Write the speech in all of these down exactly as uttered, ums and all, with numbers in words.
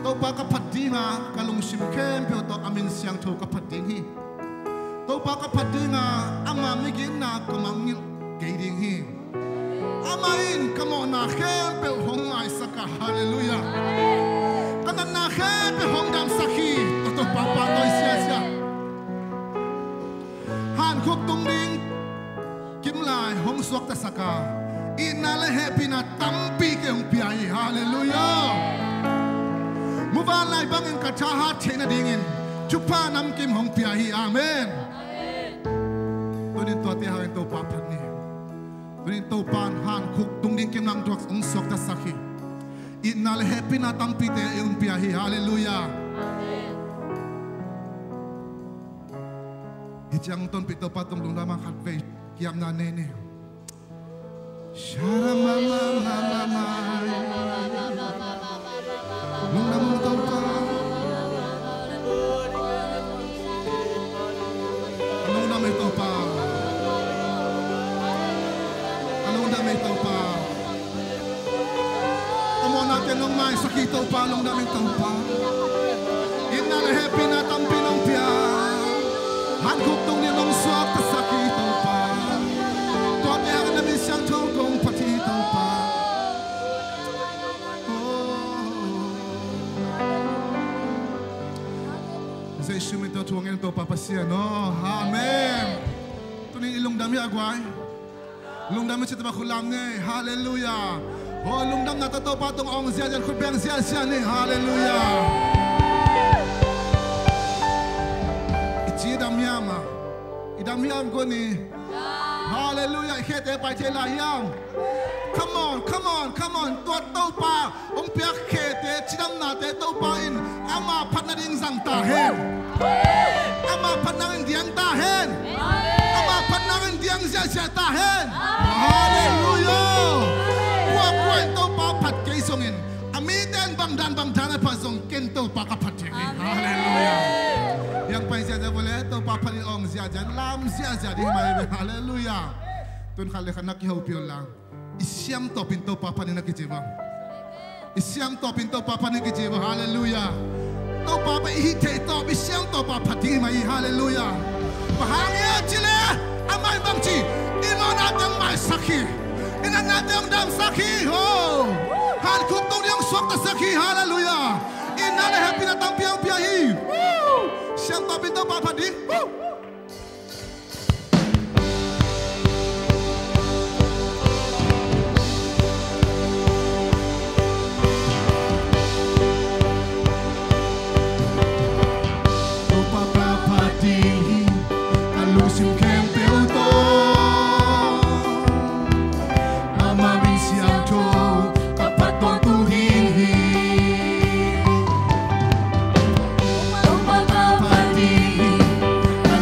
Topa ka phat ding a, ka lungsim khempeuh tawh a min siangtho ka phat ding hi. Topa ka phat ding a, ama migitna ka mangngilh kei ding hi. Amah in ka mawhna khempeuh hong maisak a, halleluiah. Ka natna khempeuh hong damsak hi. Tua Topa pahtawi siasia. Hankhuk tung ding kim lai hong suaktasak a, itna le hehpihna tampi kei hong pia hi, halleluiah. Muvanlai bangin ka thahat theih nadingin thupha namkim hong pia hi. Amen. Tunin tuate hangin Topa phat ni. Tunin Topa in hankhuk tung ding kim lai hong suaktasak hi. Itna le hehpihna tampite ei hong pia hi, halleluiah. Hi ciang tonpih Topa tung lungdam a, khatvei kiamna nei ni. Sharamamamamai. Lungdam ung Topa. Lungdam ei Topa. Lungdam ei Topa. A mawhnate nong maisak hi Topa, lungdam ung Topa. Itna le hehpihna tampi nong pia. Hankhuk tung ding nong suaktasak hi Topa. Tuate hangin na min siangtho kong phat hi Topa. Oh. Jesu min tawh thu hong ngen Topa Pasian aw. Amen. Tunin i lungdam hi a guai. Lungdam i cih tawh khutlam ni. Halleluiah. Aw, lungdamna tawh Topa tung awng ziahziah, khut beng ziahziah ni. Halleluiah. I ci dam hiam a? I dam hiam kua ni? Halleluiah. I khete pai thei lai hiam? Come on, come on, come on. Tua Topa hong piak khete, cidamnate Topa in ama phat nading zang ta hen. Ama phat nading diang ta hen. Ama phat nading diang ziahziah ta hen. Halleluiah. Kuakua in Topa phat kei zongin, a mite in bangdan bangdan a phat zong ken Topa ka phat ding hi. Halleluiah. Hiang pai ziahziah vua le Topa phat in awng ziahziah, lam ziahziah ding hi mai ve. Halleluiah. Tun khat le khat na kihopih un la. I siam tawpin Topa phat ni na kici bang. I siam tawpin Topa phat ni kici bang. Halleluiah. Topa pen i hih theih tawp, i siam tawpa phat ding hi mai hi. Halleluiah. Bang hang hiam cih leh amah in bang ci? I mawhnate hong maisak hi. I natnate hong damsak hi. Ho. Hankhuk tung ding hong suaktasak hi. Halleluiah. Itna le hehpihna tampi hong pia hi. Siam tawpin Topa phat ding. Topa ka phat ding hi, ka lungsim khempeuh tawh. Ama min siangtho ka phat tawntung ding hi. Topa ka phat ding hi, ka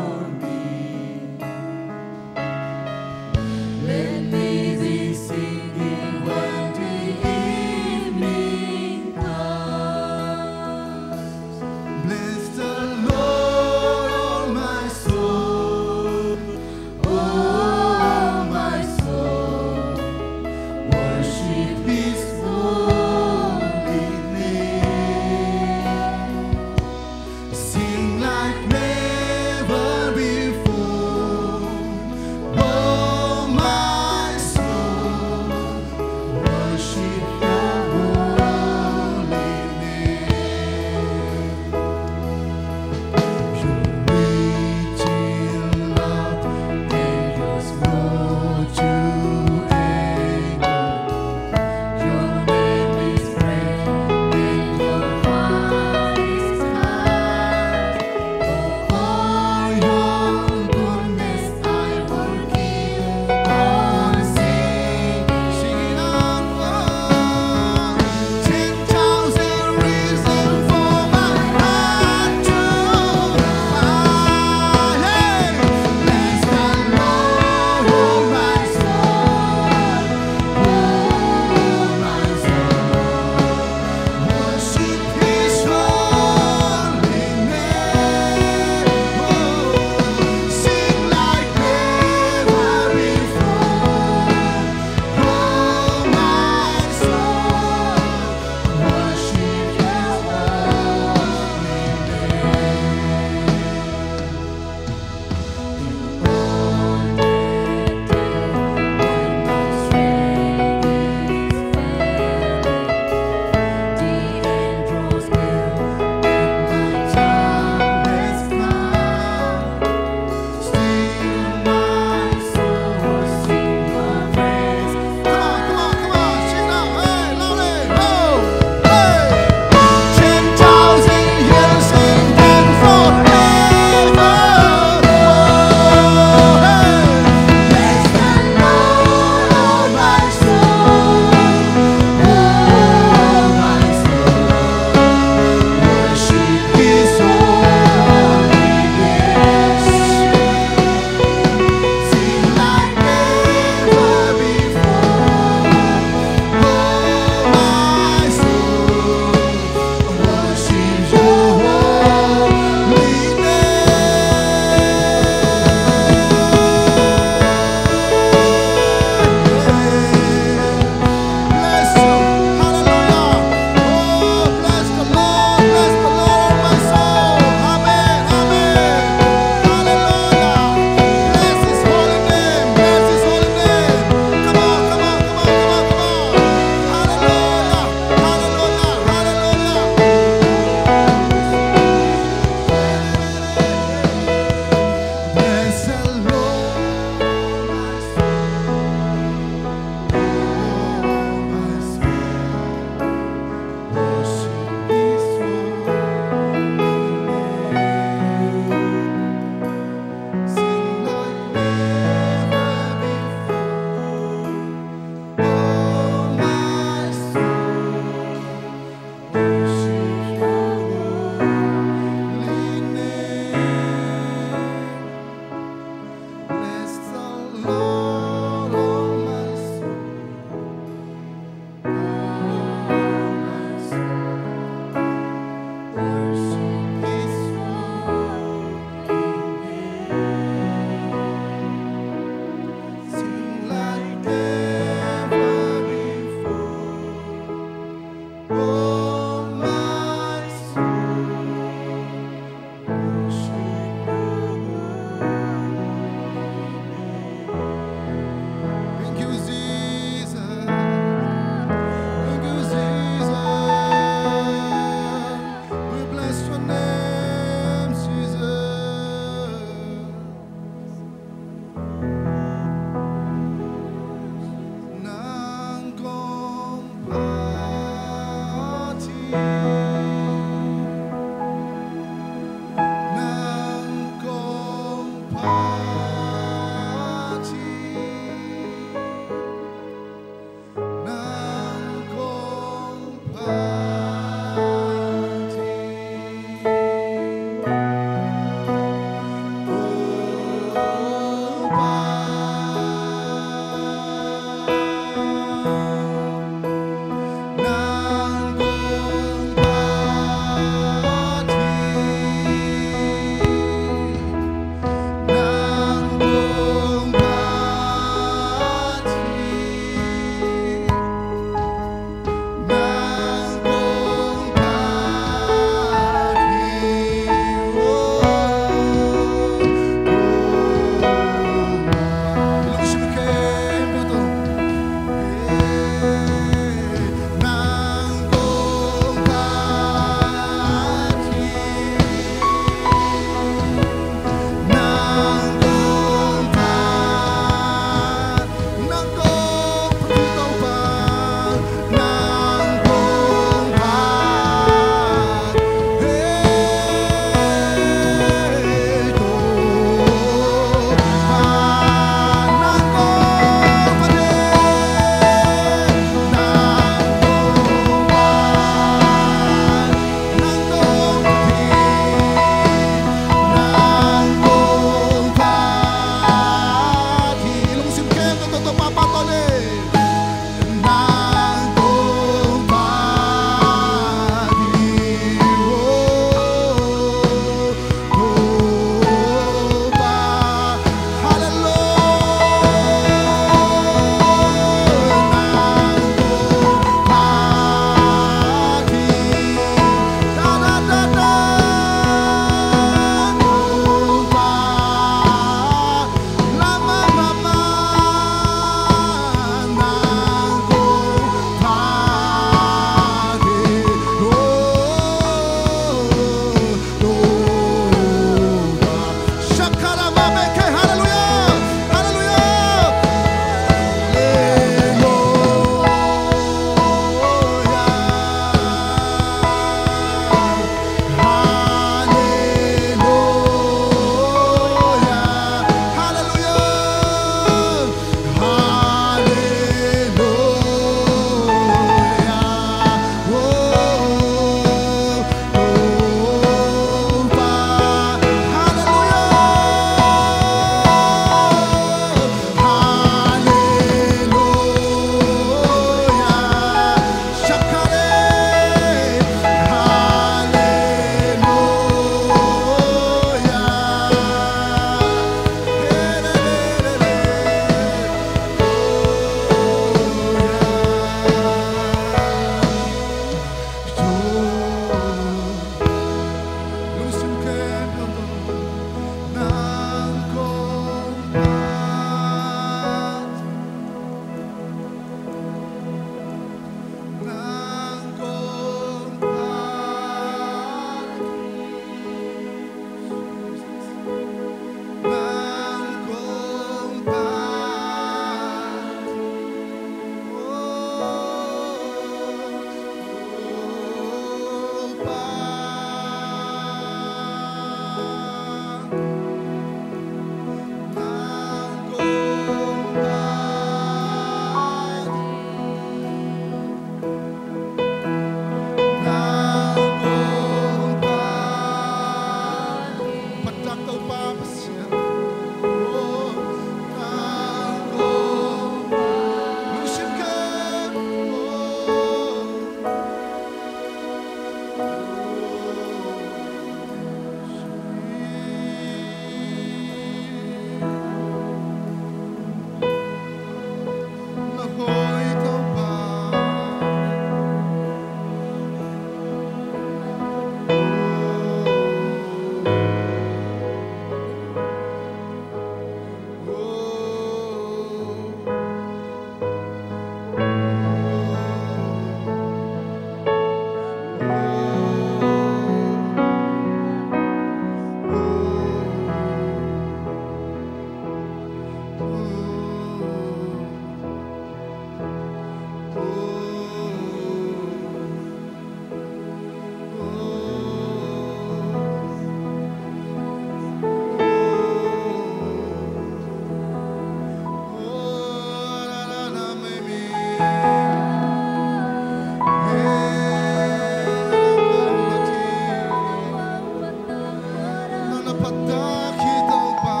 Nang na phattak hi Topa.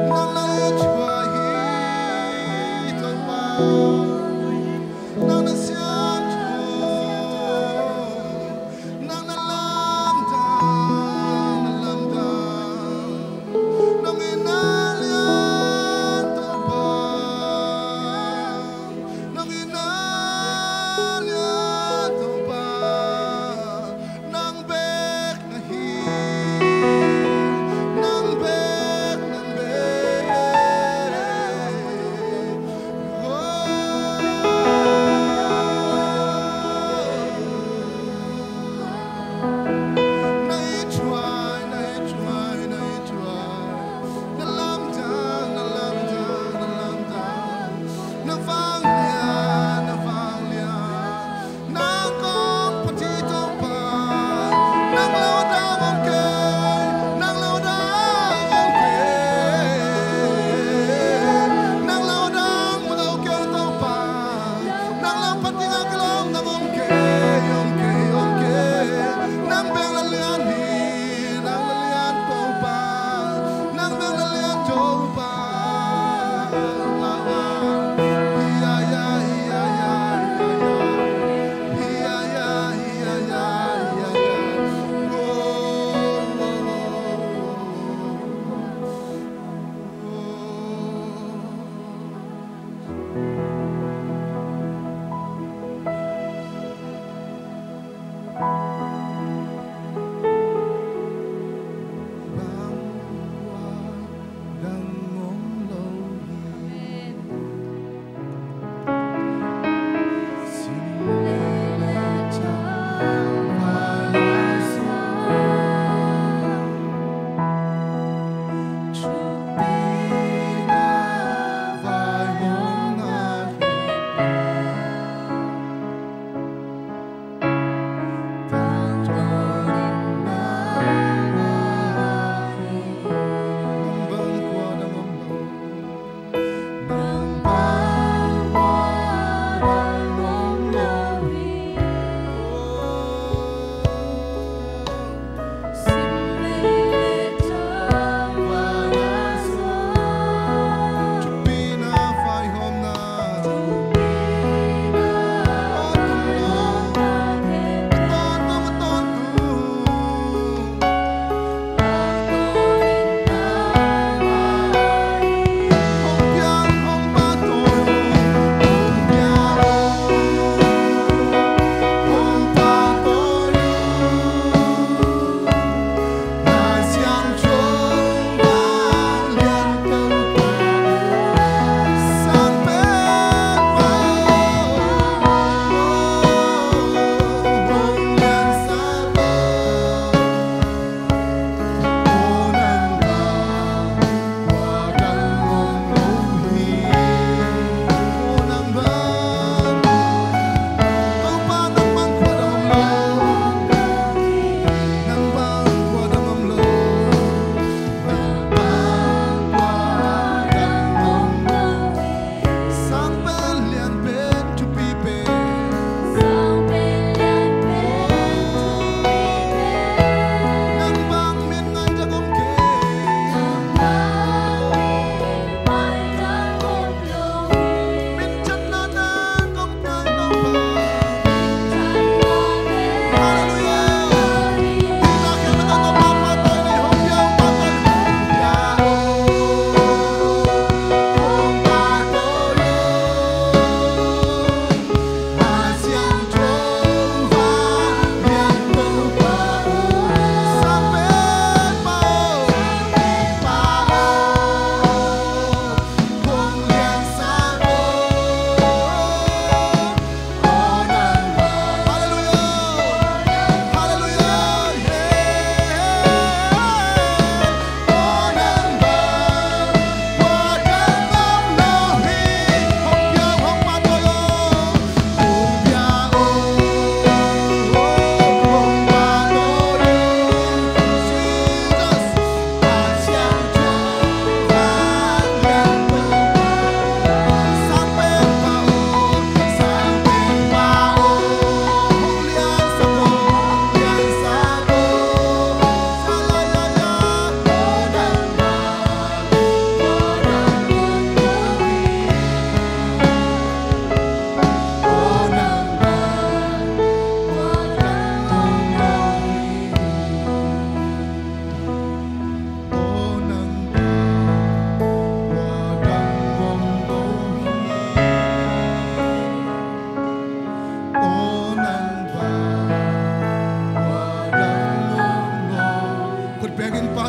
Nang na uthuai hi Topa. Nang na siangtho. Nang na lamdang, na lamdang. Nang in na lian Topa. Nang in na lian Topa. Nang bek na hi. Nang bek, nang bek. Oh.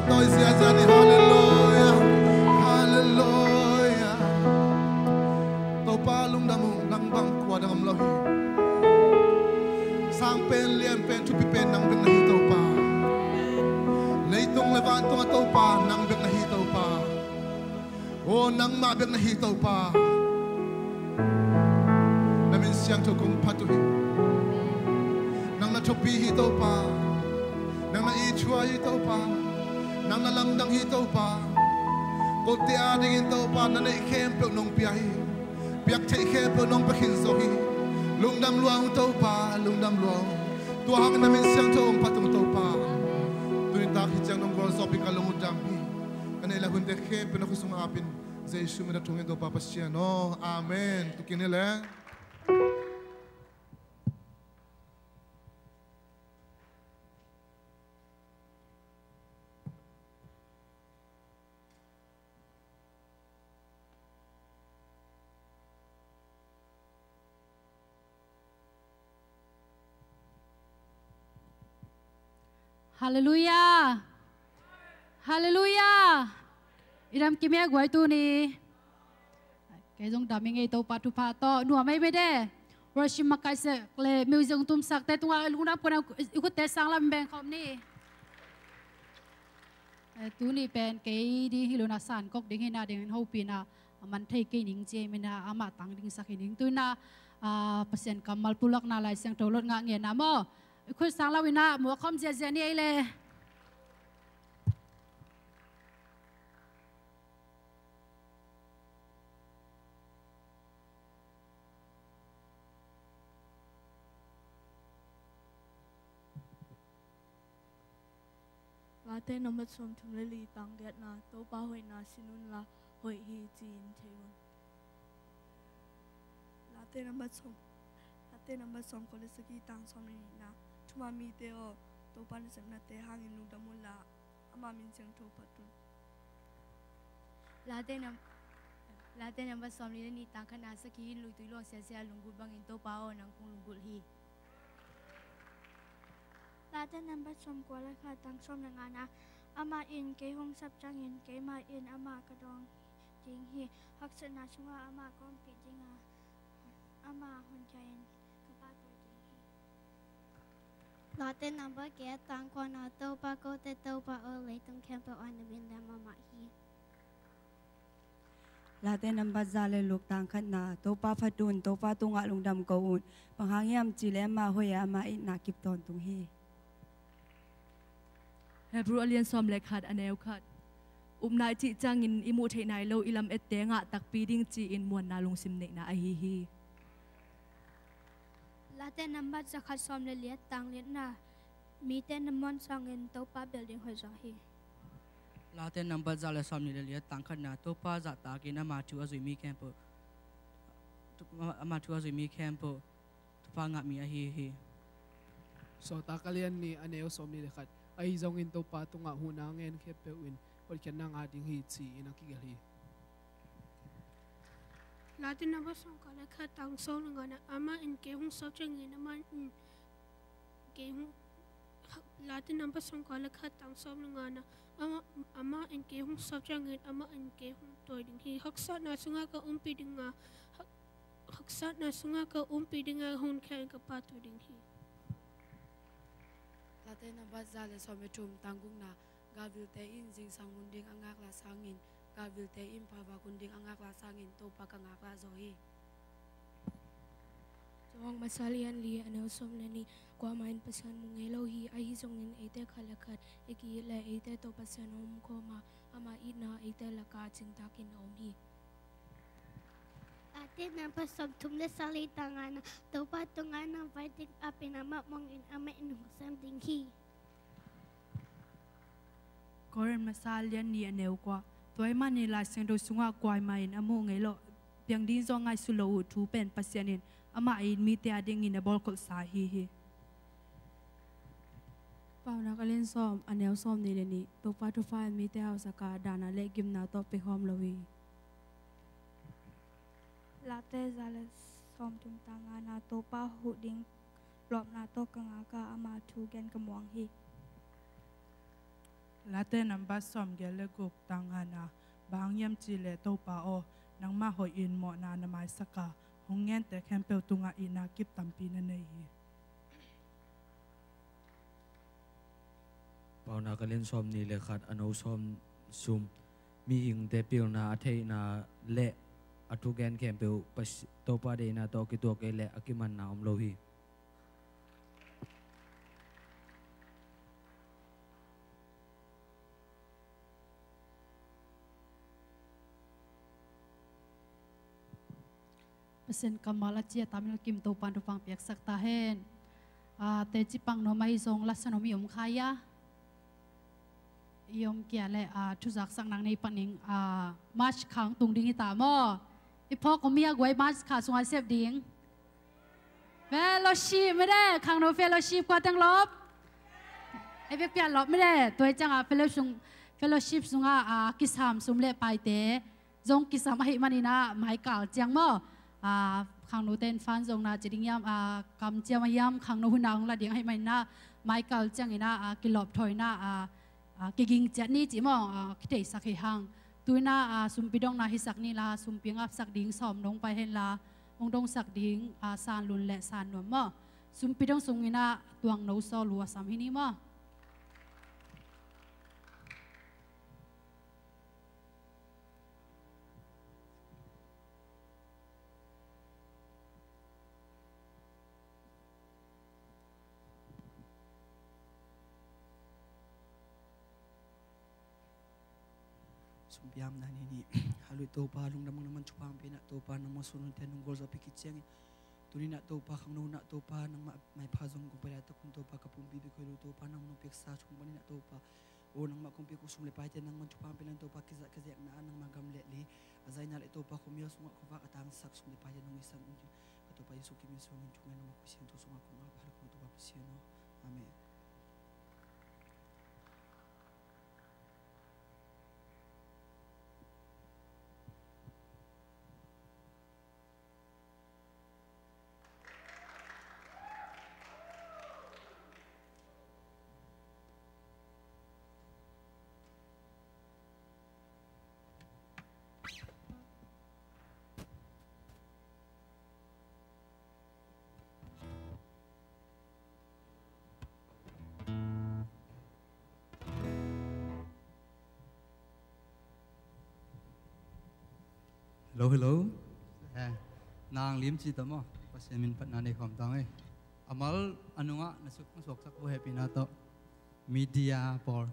Tawi ziazia ni. Halleluia. Halleluia. Topa lungdam uh, nang bang kua dang om lo hi. Sang pen, lian pen, thupi pen nang bek na hi Topa. Leitung le vantung a Topa nang bek na hi Topa. Aw, nangmah bek na hi Topa. Na min siangtho kong phat uh hi. Nang na thupi hi Topa. Nang na ithuai hi Topa. Nang na lamdang hi Topa. Kote adingin Topa na neih khempeuh nong pia hi. Piak theih khempeuh nong pia khin zo hi. Lungdam lua ung Topa, lungdam lua ung. Tua hangin na min siangtho hong phat ung Topa. Tuni tak hi ciang nong gualzawhpih ka lung uh dam hi. Ka neih le hunte khempeuh na khutsung apin Jesu min a thum in Topa Pasian aw. Amen. Tukin hi le. Halleluia. Halleluia. I dam kim e guai tuni. Kei zong dam ing ei Topa thupha tawh. Nuam ei mede. Worship makaih sek le music tumsak te tungah lungdam kona i khutte sang lam beng khawm ni. Eh, tuni pen kei ding hi lo na, San Kok ding hi na, ding hopih na, a man thei kei ning ci ei mena, amah tang ding sak hi ning. Tuni na, ah, Pasian kammal pulakna Lai Siangtho lot ngah ngen na maw. I khut sang lo ina, mu a khawm ziazia ni ei le. Late nambat sawmthum le li tang giatna, Topa hoihna sin unla hoih hi ci-in thei un. Late nambat sawm, Late nambat sawmkua le sagih tang sawm le nihna, thuman mite aw, Topa nasepnate hangin lungdam unla, ama min siangtho phat un. Late nam-, Late nambat sawmli le nih tang khatna, sakhi in luitui luang siasia lunggulh bangin Topa aw nang kong lunggulh hi. Late nambat sawmkua le khat tang sawm le ngana, amah in kei hong sap ciangin keimah in amah ka dawng ding hi. Haksatna sungah amah ka ompih dinga, amah honkhia in ka pahtawi ding hi. Late nambat giat tang kuana, Topa kote Topa aw, leitung khempeuh a na min lam amah hi. Late nambat za le luk tang khatna, Topa phat un, Topa tungah lungdam ko un. Bang hang hiam cih leh amah hoih a, ama itna kip tawntung hi. Hebru a lian sawm le khat, a neu khat. Upna i cih ciangin i muh theih nai lo i lam ette ngah takpi ding ci-in muanna lungsim neihna ahi hi. Late nambat za khat sawm le liat tang liatna, mite na muan sangin Topa bel ding hoih zaw hi. Late nambat za le sawmli le liat tang khatna, Topa zahtakin ama thu a zui mi khempeuh, ama thu a zui mi khempeuh thupha ngahmi ahi hi. Sawltak a lian nih, a neu sawmli le khat. Ahi zongin Topa tungah huhna ngen khempeuh in hotkhiatna ngah ding hi ci-in a kigelh hi. Late nambat sawmkua le khat tang sawm le ngana, amah in kei hong sap ciangin amah in kei hong, Late nambat sawmkua le khat tang sawm le ngana, amah, amah in kei hong sap ciangin amah in kei hong tawi ding hi. Haksatna sungah ka ompih dinga, hak-, haksatna sungah ka ompih dinga honkhia in ka pahtawi ding hi. Late nambat za le sawm le thum tang gukna, galvilte in zingsang hun ding a ngaklah sangin, galvilte in phalvak hun ding a ngaklah sangin Topa ka ngaklah zaw hi. Johan masa lian li, a neu sawm le nih, kuamah in Pasian mu ngei lo hi, ahi zongin eite khat le khat i ki-it leh eite tawh Pasian a om khawm a, ama itna eite lakah a cingtakin a om hi. Late nambat sawmthum le sagih tang ngana, Topa tungah na vai ding apin amah muangin amah in hong sem ding hi. Korin masa lian nih, a neu kua. Tua ahih manin Lai Siangtho sungah kuamah in a muh ngei loh, piang ding zong ngaihsut loh uh thu pen Pasian in amah a it mite adingin a bawlkholhsa ahi hi. Paunak a lian sawm, a neu sawmnih le nih. Topa thupha in mite hausak a, dahna le gimna tawh pia khawm lo hi. Late za le sawmthum tang ngana, Topa huh ding lawpna tawh ka ngak a, ama thu gen ka muang hi. Late nambat sawmgiat le guk, tang ngana. Bang hiam cih leh Topa aw, nangmah hoih in mawhna na maisak a, hong ngente khempeuh tungah itna kip tampi na nei hi. Paunak a lian sawmnih le khat, a no sawm sum. Mihingte pilna a theihna le a thugen khempeuh Pasi-, Topa deihna tawh kituak kei leh a kimanna om lo hi. Pasian kammal a ciat a mil kim Topa'n thupha piaksak ta hen. A, teci pang nuam ahi zong la sa nuam i om kha hia? I om kei leh, a, thuzaksak nang nei pan ing, a, March kha tung ding hi ta maw. I phawk om hia guai March kha sungah sep ding? Fellowship mede, khangno fellowship kua teng lop? Ei bek pian lop mede, tua hi ciangah fellow sung, fellowship sungah, a, kisam sum le paite zong kisam ahih manin ah maikal ciang maw. A, khangnote in fan zong na ci ding hiam, a, kamciam a hiam, khangno hun ah hong la ding ahih manin ah maikal ciangin ah, a, kilawpthawi in ah, a, a, kiging ciat ni cih maw, a, kitheisak hi hang. Tu-in ah, a, sumpi dongna hisak ni la, sumpi ngapsak ding sawm dong pai hen la, hong dongsak ding, a, San Lun le San Nuam maw. Sumpi dong sungin ah Tuang No Sawl uh a sam hi ni maw. Sumpiam na ni ni. Halui Topa, lungdam nangman thupha hong pia in ah Topa, nangma suan hunte nong gualzo pia khit ciangin, tuni in ah Topa, khangno hun ah Topa, nangmah maipha zong kong pai laitak hun Topa, ka pumpi bek hoih lo Topa, nangma nong piaksa thupha in ah Topa, o nangmah kong piak uh sum le paite nangman thupha hong pia in ah Topa, kizat kizekna ah nangma gam le lei a zaina le Topa, khuamial sungah khuavak a tangsak sum le paite nong hisak un, ka Topa Jesu Khrist min suangin thungen nangma Khuai Siangtho sungah kong ap halak uh Topa Pasian aw. Amen. Hello, hello. Eh, nang lim ci ta maw. Pasian min phatna nei khawm ta ung ei. A mal a nungah na suk, na suaksak uh hehpihna tawh. Media pawl.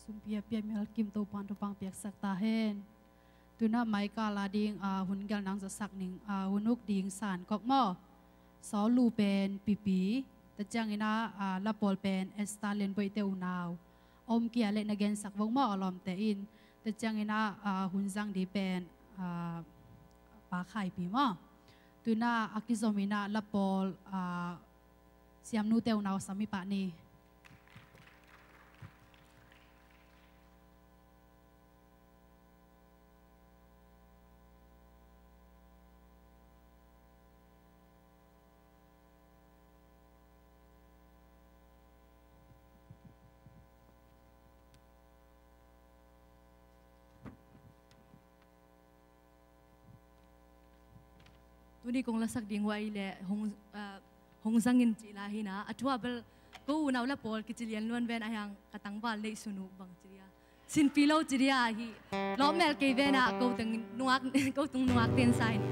Sum piapia mial kim Topa'n thupha piaksak ta hen. Tuna Michael a ding, ah, hun gelh nang zasak ning, ah, hun uk ding san kok maw. Saulu pen Pipi, tua ciangin ah, ah, lapawl pen Esther Lianboih te unau. Om kia le na gensak vong maw a lawmte in. Tua ciangin ah, ah, hun zang di pen, ah, Pa Khai Pi maw. Tuna a kizom in ah lapawl, ah, Siamnu te unau sam hi pah ni. Tuni kong lasak ding uh ahih leh hong, ah, hong zang in cih lai hi na. A thu ah bel ko unau lapawl kici lian luan ven a hiang ka tangval neih sun uh bang ci dia. Sinpi lo ci dia hi. Lawm mel kei ven ah ko tung nungak, ko tung nungak ten sa hi ni.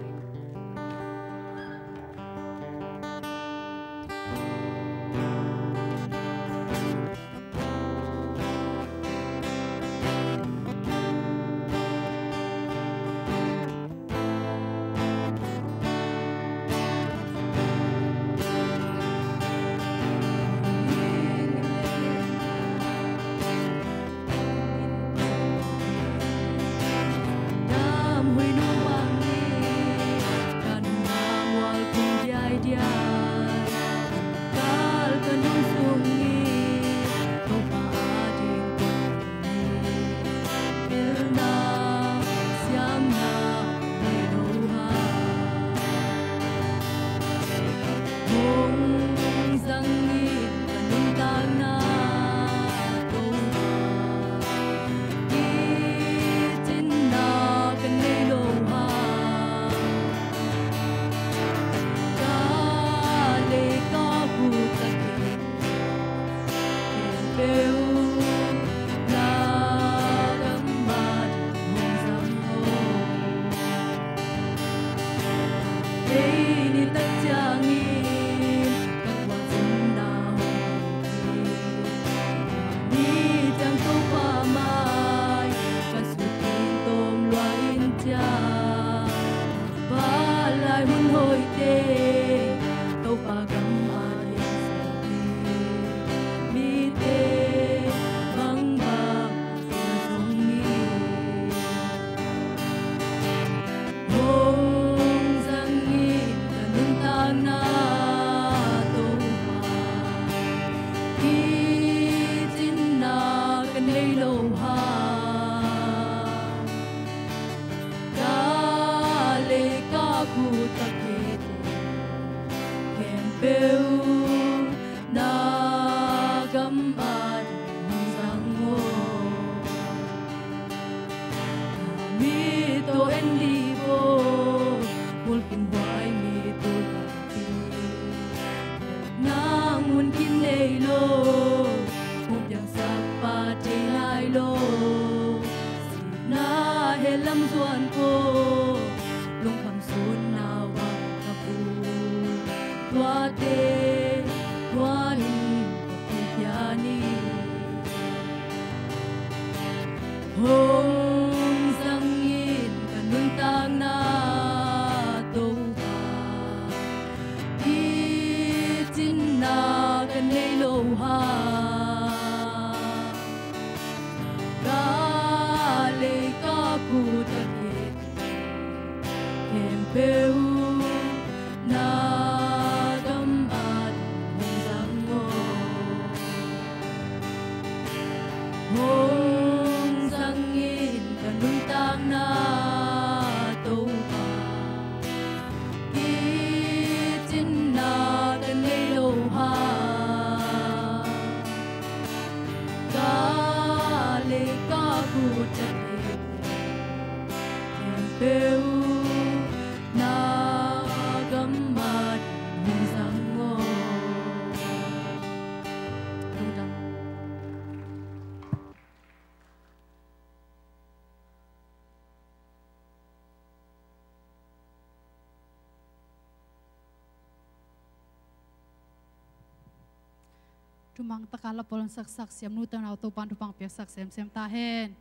Thumang taka la pawlsaksak siamnu tawh nau Topan thupha piaksak semsem ta hen.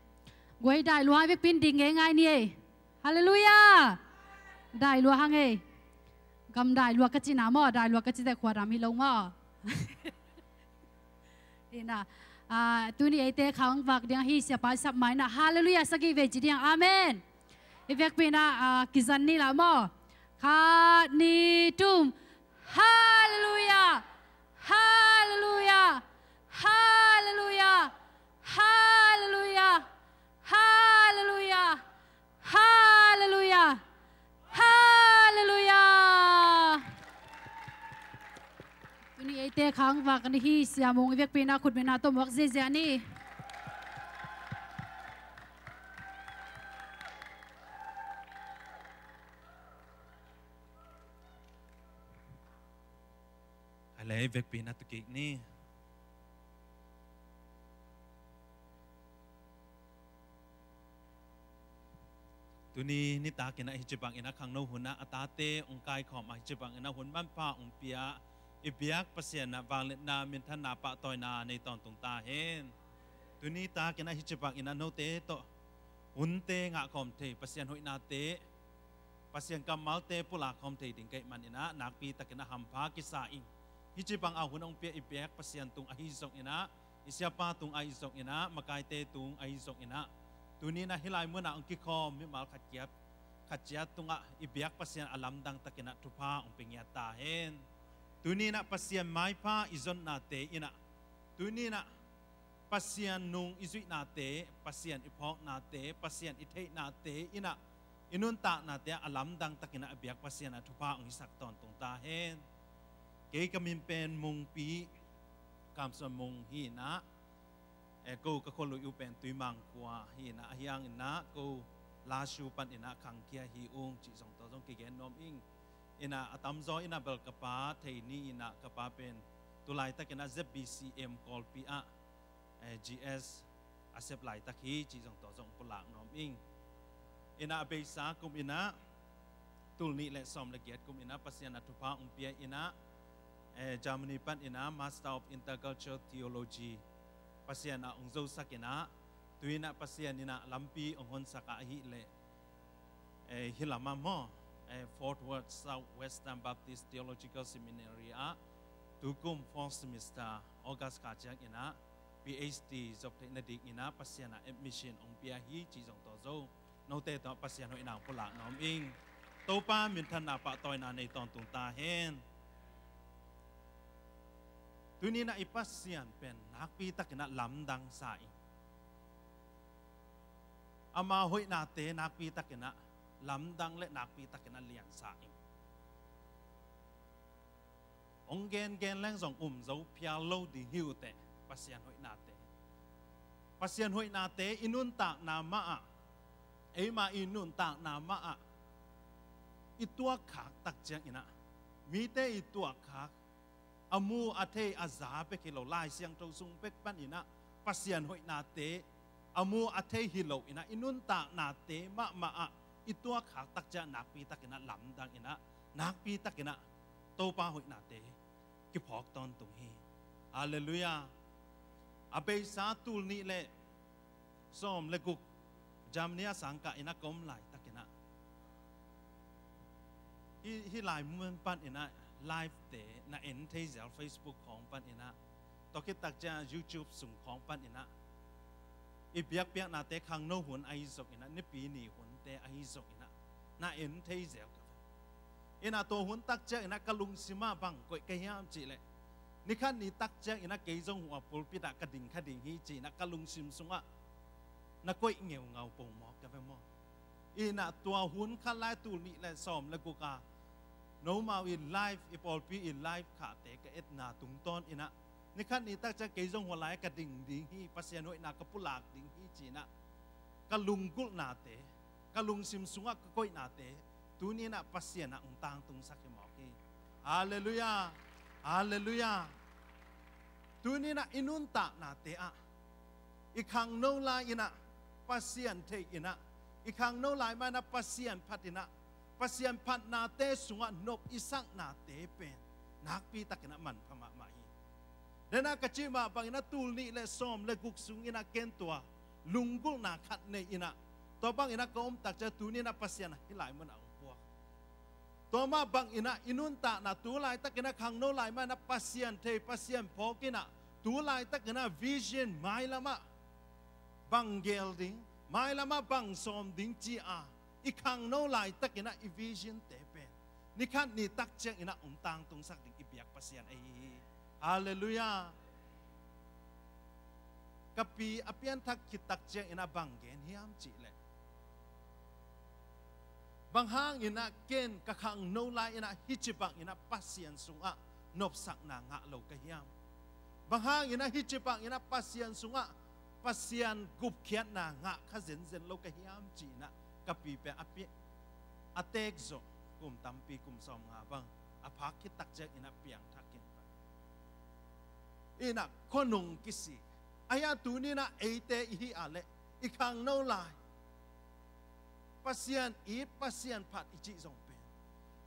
Guai dai lua vekpi in ding ngeingai ni ei. Halleluiah. Dai lua hang ei. Gam dai lua ka cina maw, dai lua ka cite khuadam hi lo maw. Ina, ah, tuni eite khang vak ding ahi siapa i sap mai na. Halleluiah sagih vei ci ding. Amen. I vekpi na, ah, kizan ni la maw. Khat ni tum. Halleluiah. Halleluiah. Halleluiah. Halleluiah. Halleluiah. Halleluiah. Halleluiah. Tuni eite khang vak ni hi siamung i vekpi na khutbetna tawh muak ziahziah ni. A lei vekpi na tukik ni. Tuni nitak ina hici bang ina khangno hun ah a tate ong kaikhawm a hici bang ina hun manpha ong pia i biak Pasian ah vangliatna minthanna pahtawina nei tawntung ta hen. Tuni tak ina hici bang ina note tawh hunte ngahkhawm thei Pasian hoihnate Pasian kammalte pulak khawm thei ding ka hih man ina nakpi tak ina hampha kisa ing. Hici bang a hun ong pia i biak Pasian tung ahi zong ina i siapa tung ahi zong ina makaite tung ahi zong ina tuni na hih lai mun ah ong kikhawm mimal khat kiat khat ciat tungah i biak Pasian a lamdang tak ina thupha ong pia ngiat ta hen. Tuni na Pasian maipha i zonnate ina tuni na Pasian nung i zuihnate, Pasian i phawknate, Pasian i theihnate ina i nuntaknate a lamdang tak ina a biak Pasian a thupha ong hisak tawntung ta hen. Kei ka min pen Mungpi Kamsuan Mung hi ina, eh, ko ka khualui uh pen Tuimang khua hi ina, ahi hang ina ko Lashu pan ina khangkhia hi ung cih zong tawh zong kigen nuam ing. Ina a tamzaw ina bel ka pa thei ni ina ka pa pen tulaitak ina Z B C M Kawlpi ah, eh, G S a sep laitak hi cih zong tawh zong pulak nuam ing. Ina a beisa kum ina tul nih le sawm le giat kum ina Pasian a thupha ong pia ina, eh, Germany pan ina Master of Intercultural Theology Pasian a ong zosak ina tu ina Pasian ina lampi ong honsak a ahih leh, eh, hih lamah maw, eh, Fort Worth Southwestern Baptist Theological Seminary ah tukum fourth semester August kha ciang ina P H D zop theih nading ina Pasian a admission ong pia hi cih zong tawh zo. Note tawh Pasian hoihnang pulak nuam ing. Topa minthanna pahtawina nei tawntung ta hen. Tuni na i Pasian pen nakpi tak ina lamdang sa ing. Ama hoihnate nakpi tak ina lamdang le nakpi tak ina liansa ing. Ong gengen leng zong um zo phial lo ding hi uh teh Pasian hoihnate. Pasian hoihnate i nuntakna mah ah, eima i nuntakna mah ah i tuakkhak tak ciang ina mite i tuakkhak a mu a thei a za bek hi lo Lai Siangtho sung bek pan ina Pasian hoihnate a mu a thei hi lo ina i nuntaknate mahmah ah i tuakkhak tak ciang nakpi tak ina lamdang ina nakpi tak ina Topa hoihnate kiphawk tawntung hi. Halleluiah. A beisa tul nih le sawm le guk Germany a sangkah ina ka om laitak ina hih, hih lai mun pan ina live te na en thei zel Facebook khawng pan ina tua khit tak ciang YouTube sung khawng pan ina i biakpiaknate khangno hun ahi zong ina Nipi ni hunte ahi zong ina na en thei zel ka ina tua hun tak ciang ina ka lungsim ah bang koih ka hiam cih leh nikhat ni tak ciang ina kei zong hua pulpit ah ka ding kha ding hi ci ina ka lungsim sungah na koih ngeungau pongmawk ka ve maw? Ina tua hun khat lai tul nih le sawm le guk a nomau i live i pawlpi i live khate ka etna tungtawn ina nikhat ni tak ciang kei zong hua lai ka ding ding hi Pasian hoihna ka pulak ding hi ci ina ka lunggulhnate ka lungsim sungah ka koihnate tuni ina Pasian ah ong tangtungsak hi mawk hi. Halleluiah. Halleluiah. Tuni ina i nuntaknate ah i khangno lai ina Pasian thei ina i khangno lai mah ina Pasian phat ina Pasian phatnate sungah nop i saknate pen nakpi tak ina manpha mahmah hi. Dena ka cih mah bangin ah tul nih le sawm le guk sungin ah ken tua lunggulhna khat nei in ah, tua bangin ah ka om takciang tuni in ah Pasian ah hih lai munah hong puak. Tua mah bangin ah i nuntakna tu laitakin ah khangno lai mah in ah Pasian thei, Pasian phawk in ah tu laitakin ah vision, mailam ah bang geel ding, mailam ah bang sawm ding ci-a i khangno laitakin ah i vision te pen ni khat ni takciangin ah hong tangtungsak ding i biak Pasian ahi hi. Halleluiah. Ka pi a pianthak khit takciangin ah bang gen hiam cih leh, bang hangin ah ken ka khangno lai-in ah hih ci bangin ah Pasian sungah nopsakna ngah lo ka hiam? Bang hangin ah hih ci bangin ah Pasian sungah Pasian gupkhiatna ngah kha zenzen lo ka hiam ci-in ah ka pi pen a pi-, a teek zawh kum tampi, kum sawmnga bang a phak khit takciangin ah piangthak khin pah in ah khuanung kisik. Ahi a tuni in ah eite i hih a leh i khangno lai, Pasian it, Pasian phat i cih zong pen,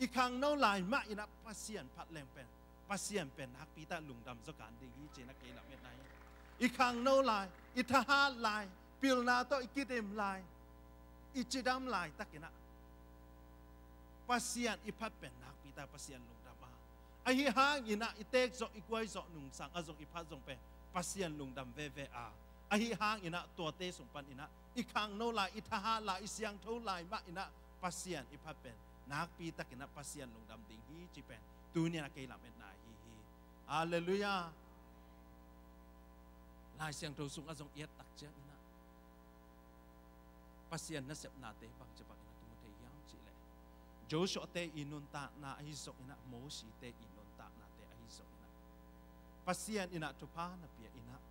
i khangno lai mah in ah Pasian phat leng pen, Pasian pen nakpi tak lungdam zaw kan ding hi ci-in ah kei lametna hi. I khangno lai, i thahat lai, pilna tawh i kidim lai, i cidam laitakin ah Pasian i phat pen nakpi tak Pasian lungdam a, ahi hangin ah i teek zawh, i guai zawh nungsang a zong i phat zong pen Pasian lungdam veve a, ahi hangin ah tuate sung panin ah i khangno lai, i thahat lai, i siangtho lai mah in ah Pasian i phat pen nakpi takin ah Pasian lungdam ding hi cih pen tuni in ah kei lametna ahi hi. Halleluiah. Lai Siangtho sungah zong i et takciangin ah Pasian nasepnate bangci bangin ah kimu thei hiam cih leh, Joshua te i nuntakna ahi zongin ah, Mosi te i nuntaknate ahi zongin ah, Pasian in ah thupha na pia in ah,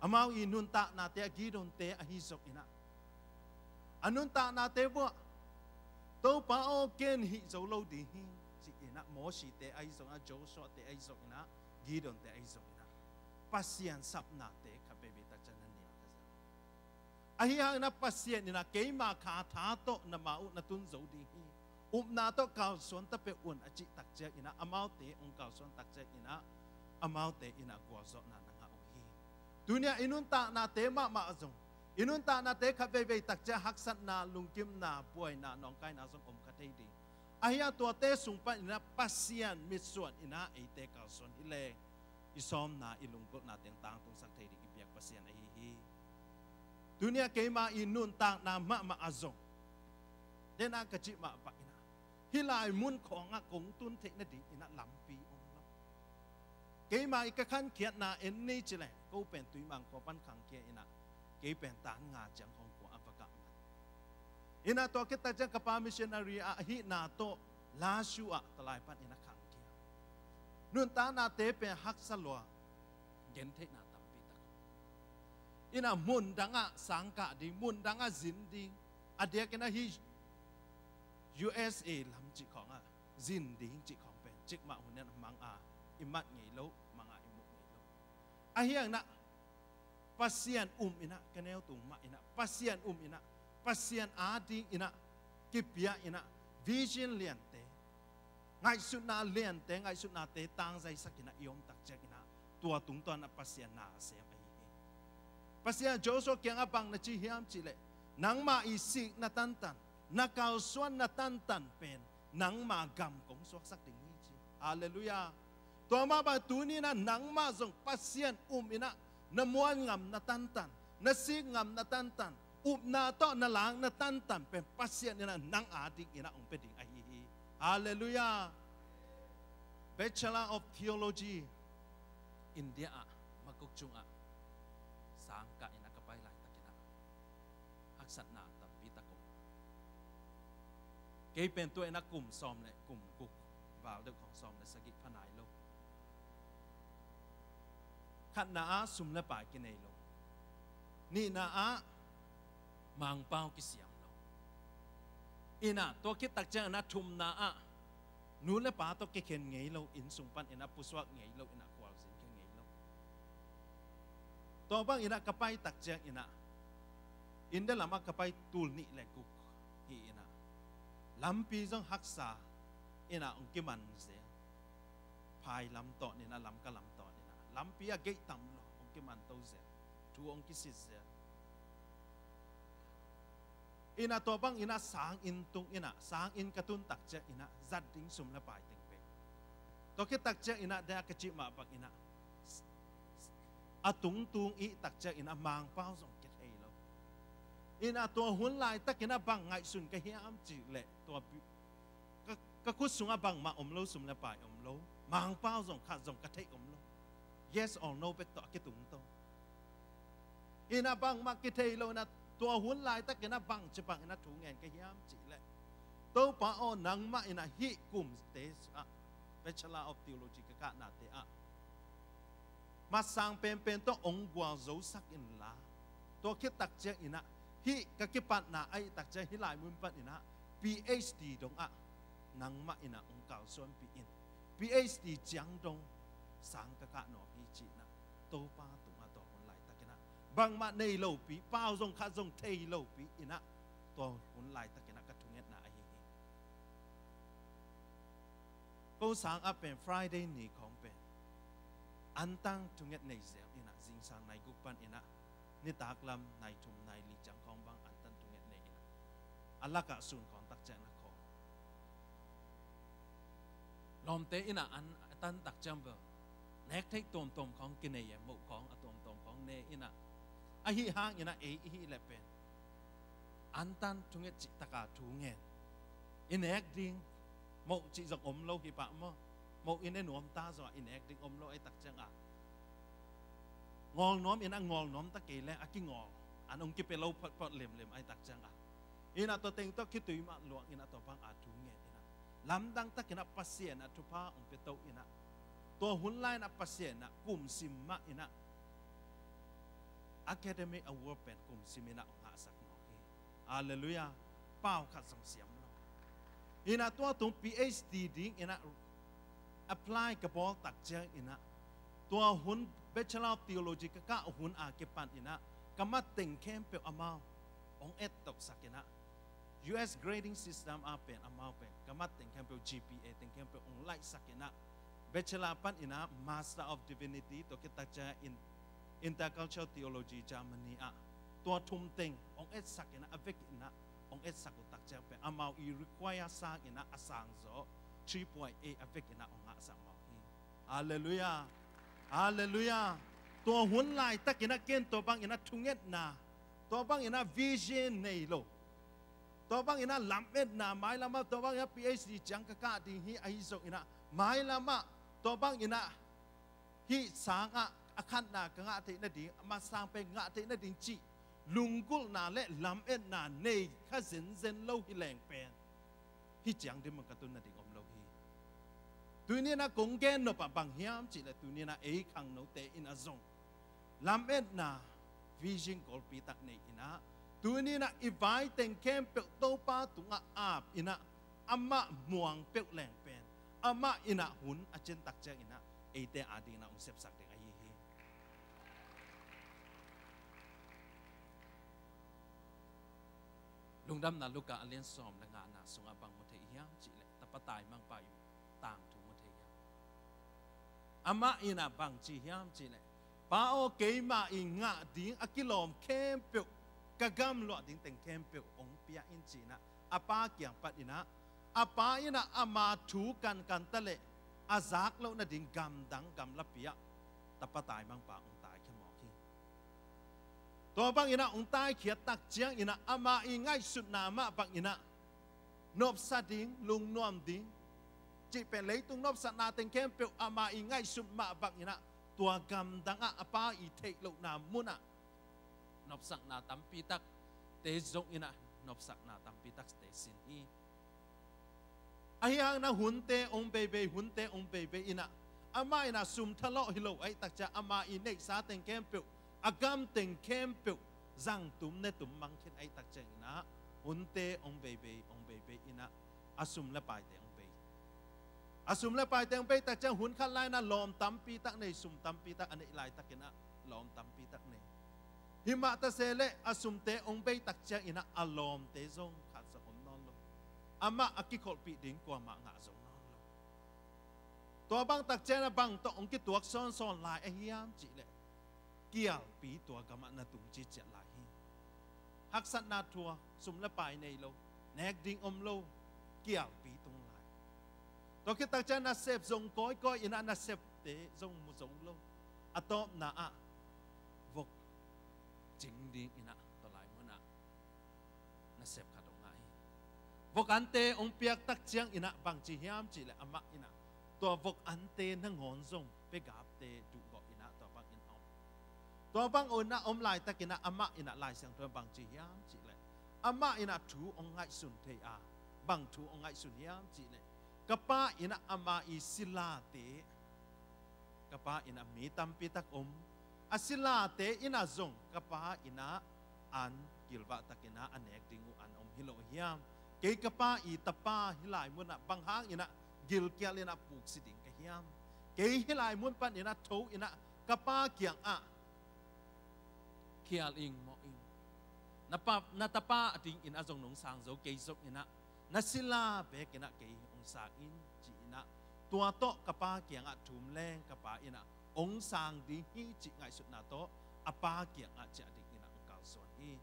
amau i nuntaknate ah, Gideon te ahi zongin ah, a nuntaknate uah, Topa aw, ken hih zo lo ding hi ci-in ah, Mosi te ahi zongin ah, Joshua te ahi zongin ah, Gideon te ahi zongin ah, Pasian sapnate khat veivei takciang na nial kha zel. Ahi hangin ah Pasian in ah keima kha tha tawh na ma uh na tun zo ding hi, upna tawh kalsuan ta peuh un a cih takciangin ah, amaute hong kalsuan takciangin ah, amaute in ah gualzawhna na ngah uh hi. Tuni ah i nuntaknate mahmah zong, i nuntaknate khat veivei takciang haksatna, lungkimna, buaina, nawngkaina zong om kha thei ding. Ahi a tuate sung panin ah Pasian mitsuan in ah eite kalsuan hi leng, i sawmna, i lunggulhna teng tangtungsak thei ding i biak Pasian ahi hi. Tuni ah keima i nuntakna mahmah ah zong, dena ka cih mah bangin ah, hih lai mun khawngah kong tun theih nadingin ah lampi om lo. Keima i ka khankhiatna en ni ci leng, ko pen Tuimang khua pan khangkhia in ah, kei pen tan nga ciang Hong Kong a va kah man in ah, tua khit takciang ka pa missionary ah ahihna tawh Lashu ah tua lai panin ah khangkhia. Nuntaknate pen haksa lua, gentheihna tampi tak om in ah, mun dangah sangkah ding, mun dangah zin ding, a diakin ah hih U S A lam cih khawngah zin ding cih khawng pen cikmah hun in ah mang a i mat ngei lo, mang a i muh ngei lo. Ahi hangin ah Pasian um in ah, ka neu tung mah in ah, Pasian um in ah, Pasian adingin ah kipia in ah, vision liante, ngaihsutna liante, ngaihsutnate tangzaisak in ah i om takciangin ah, tua tungtawn ah Pasian na sem ahi hi. Pasian Joshua kiangah bang na ci hiam cih leh, nangmah i sikna tantan, na kalsuanna tantan pen nangma gam kong suaksak ding hi ci. Halleluiah. Tua mah bang tuni in ah nangmah zong Pasian um in ah, na muan ngamna tantan, na sik ngamna tantan, upna tawh na lakna tantan pen Pasian in ah nang adingin ah hong pia ding ahi hi. Halleluiah. Bachelor of Theology, India ah, Makok Chung ah sangkah in ah ka pai laitakin ah, haksatna tampi tak om. Kei pen tua in ah kum sawm le kum guk val deuh khawng, sawm le sagih pha nai lo. Khatna ah sum le pai kinei lo. Nihna ah Mangpau kisiam lo. In ah tua khit takciangin ah thumna ah nu le pa tawh kikhen ngei lo, inn sung panin ah pusuak ngei lo, in ah khualzin khe ngei lo. Tua bangin ah ka pai takciangin ah, India lamah ka pai tul nih le guk hi in ah, lampi zong haksa in ah hong kiman zel. Phai lam tawh in ah, Lamka lam tawh in ah, lampi ah gei tam lo, hong kimanto zel, thu hong kisit zel. Ina tua bang ina sang inn tung ina, sang inn ka tun tak ciang ina zat ding sum le pai teng pe. Tua khit tak ciang ina, dia ka cih mah bang ina, a tungtung i tak ciang ina Mangpau zong kia thei lo. Ina tua hun laitak ina bang ngaihsun ka hiam cih leh, tua bi-, ka, ka khut sungah bangmah om lo, sum le pai om lo, Mangpau zong khat zong ka theih om lo. Yes or no bek tawh a kitung to. Ina bangmah kithei lo ina, tua hun laitak ina bangci bang ina thu ngen ka hiam cih leh, Topa aw, nangmah ina hih kumte ah, Bachelor of Theology ka kahnate ah masang penpen tawh ong gualzosak inla, tua khit tak ciang ina hih ka kipatna ahih tak ciang hih lai mun pan ina PhD dong ah nangmah ina ong kalsuanpih in, PhD ciang dong sang ka kah nuam hi ci ina, Topa tungah tua hun laitak ina bangmah nei lopi, pau zong khat zong thei lopi ina, tua hun laitak ina ka thungetna ahi hi. Ko sang ah pen Friday ni khawng pen antan thunget nei zel ina, zingsang nai guk pan ina nitak lam nai thum nai li ciang khawng bang antan thunget nei ina, a lakah sun khawng tak ciang na khawng lawmte ina an, antan tak ciang bel nek theih tuamtuam khawng kinei e, moh khawng a tuamtuam khawng ne ina, ahi hang ina ei i hih leh pen antan thunget cih taka thu ngen, i nek ding, moh cih zong om lo hi pah maw. Moh i ne nuam ta zong ah i nek ding om lo ahih tak ciang ah, ngawl nuam ina ngawl nuam ta kei leh a kingawl an ong kipia lo photphot lemlem ahih tak ciang ah, ina tua teng tawh khitui mah luang ina tua bang a thu ngen ina, lamdang tak ina Pasian a thupha ong pia to ina, tua hun lai ina Pasian ina kumsim mah ina, academic award pen kumsim ina ong ngahsak mawk hi. Halleluiah. Pau khat zong siam lo. Ina tua tung PhD ding ina apply ka bawl tak ciang ina, tua hun Bachelor of Theology ka kah hun a kipan ina ka mat teng khempeuh amau ong ettohsak ina, US grading system a pen amau pen ka mat teng khempeuh, GPA teng khempeuh ong laihsak ina, Bachelor pan ina Master of Divinity, tua khit tak ciang in Intercultural Theology Germany ah tua thum teng ong etsak ina, a vek ina ong etsak uh tak ciang pen amau i require sang ina a sang zaw three point eight a vek ina ong ngahsak mawk hi. Halleluiah. Halleluiah. Tua hun laitak ina ken tua bang ina thungetna, tua bang ina vision nei lo, tua bang ina lametna, mailam ah tua bang ina PhD ciang ka kah ding hi ahi zong ina, mailam ah tua bang ina hih sang ah a khatna ka ngah theih nading, a masang pen ngah theih nading cih lunggulhna le lametna nei kha zenzen lo hi leng pen, hih ciang ding bang ka tun nading om lo hi. Tuni ina kong gen nop ah bang hiam cih leh, tuni ina ei khangnote ina zong lametna vision golpi tak nei ina, tuni ina i vai teng khempeuh Topa tungah ap ina, amah muang peuh leng pen amah ina hun a cian tak ciang ina eite a ding ina ong sepsak ding ahi hi. Lungdamna Luka a lian sawm le ngana sungah bang mu thei hiam cih leh, tapa taimangpa i tangthu mu thei hiam? Amah ina bang ci hiam cih leh, Pa aw, keima i ngah ding a kilawm khempeuh ka gamluah ding teng khempeuh ong pia in ci ina, a pa kiang pan ina, a pa ina ama thu kankan ta leh a zak loh nading gamdang gamlapi ah tapa taimangpa ong taikhia mawk hi. Tua bang ina ong taikhiat tak ciang ina ama i ngaihsutna mah bang ina nopsa ding, lungnuam ding cih pen, leitung nopsakna teng khempeuh ama i ngaihsut mah bang ina tua gamdang ah a pa i theih lohna mun ah nopsakna tampi tak te zong ina nopsakna tampi tak te sin hi. Ahi hang ina hunte ong beibei, hunte ong beibei ina, amah ina sum thalawh hi lo ahih tak ciang ama i neihsa teng khempeuh, a gam teng khempeuh zang tum ne tum mang khin ahih tak ciang ina hunte ong beibei, ong beibei ina a sum le paite ong bei. A sum le paite ong bei tak ciang hun khat lai ina lawm tampi tak nei, sum tampi tak a neih laitak ina lawm tampi tak nei. Himah ta se leh a sumte ong bei tak ciang ina a lawmte zong khat zong om nawn lo. Amah a kikholhpih ding kuamah ngah zong nawn lo. Tua bang takciang a bang tawh hong kituak sawnsawn lai a hiam cihleh, kialpi tua gamah na tung ciciat lai hi. Haksatna thuak, sum le pai nei lo, nek ding om lo, kialpi tung lai. Tua khit takciang nasep zong kawikawi inah nasepte zong mu zo lo. A tawpna ah vok cing ding inah tua lai munah nasep khat hong ngah hi. Vok ante hong piak takciang inah bangci hiam cihleh amah inah tua vok ante nangawn zong pegapte duhgawh inah tua bangin a om. Tua bang inah om laitak inah amah inah Lai Siangtho bangci hiam cihleh, amah inah thu hong ngaihsun thei a, bang thu hong ngaihsun hiam cihleh, ka pa inah ama i silate, ka pa inah mi tampi tak om, a silate inah zong ka pa inah an gilvah tak inah a nek ding uh an om hi lo hiam? Kei ka pa i tapa hih lai munah bang hang inah gilkial inah puksi ding ka hiam? Kei hih lai mun pan inah tho inah ka pa kiangah khial ing, mawh ing. Na pa, na tapa a ding inah zong nong sang zo, kei zong inah na sila bek inah kei hong sang in ci inah, tua tawh ka pa kiangah thum leng ka pa inah hong sang ding hi cih ngaihsutna tawh a pa kiangah ciah ding inah hong kalsuan hi.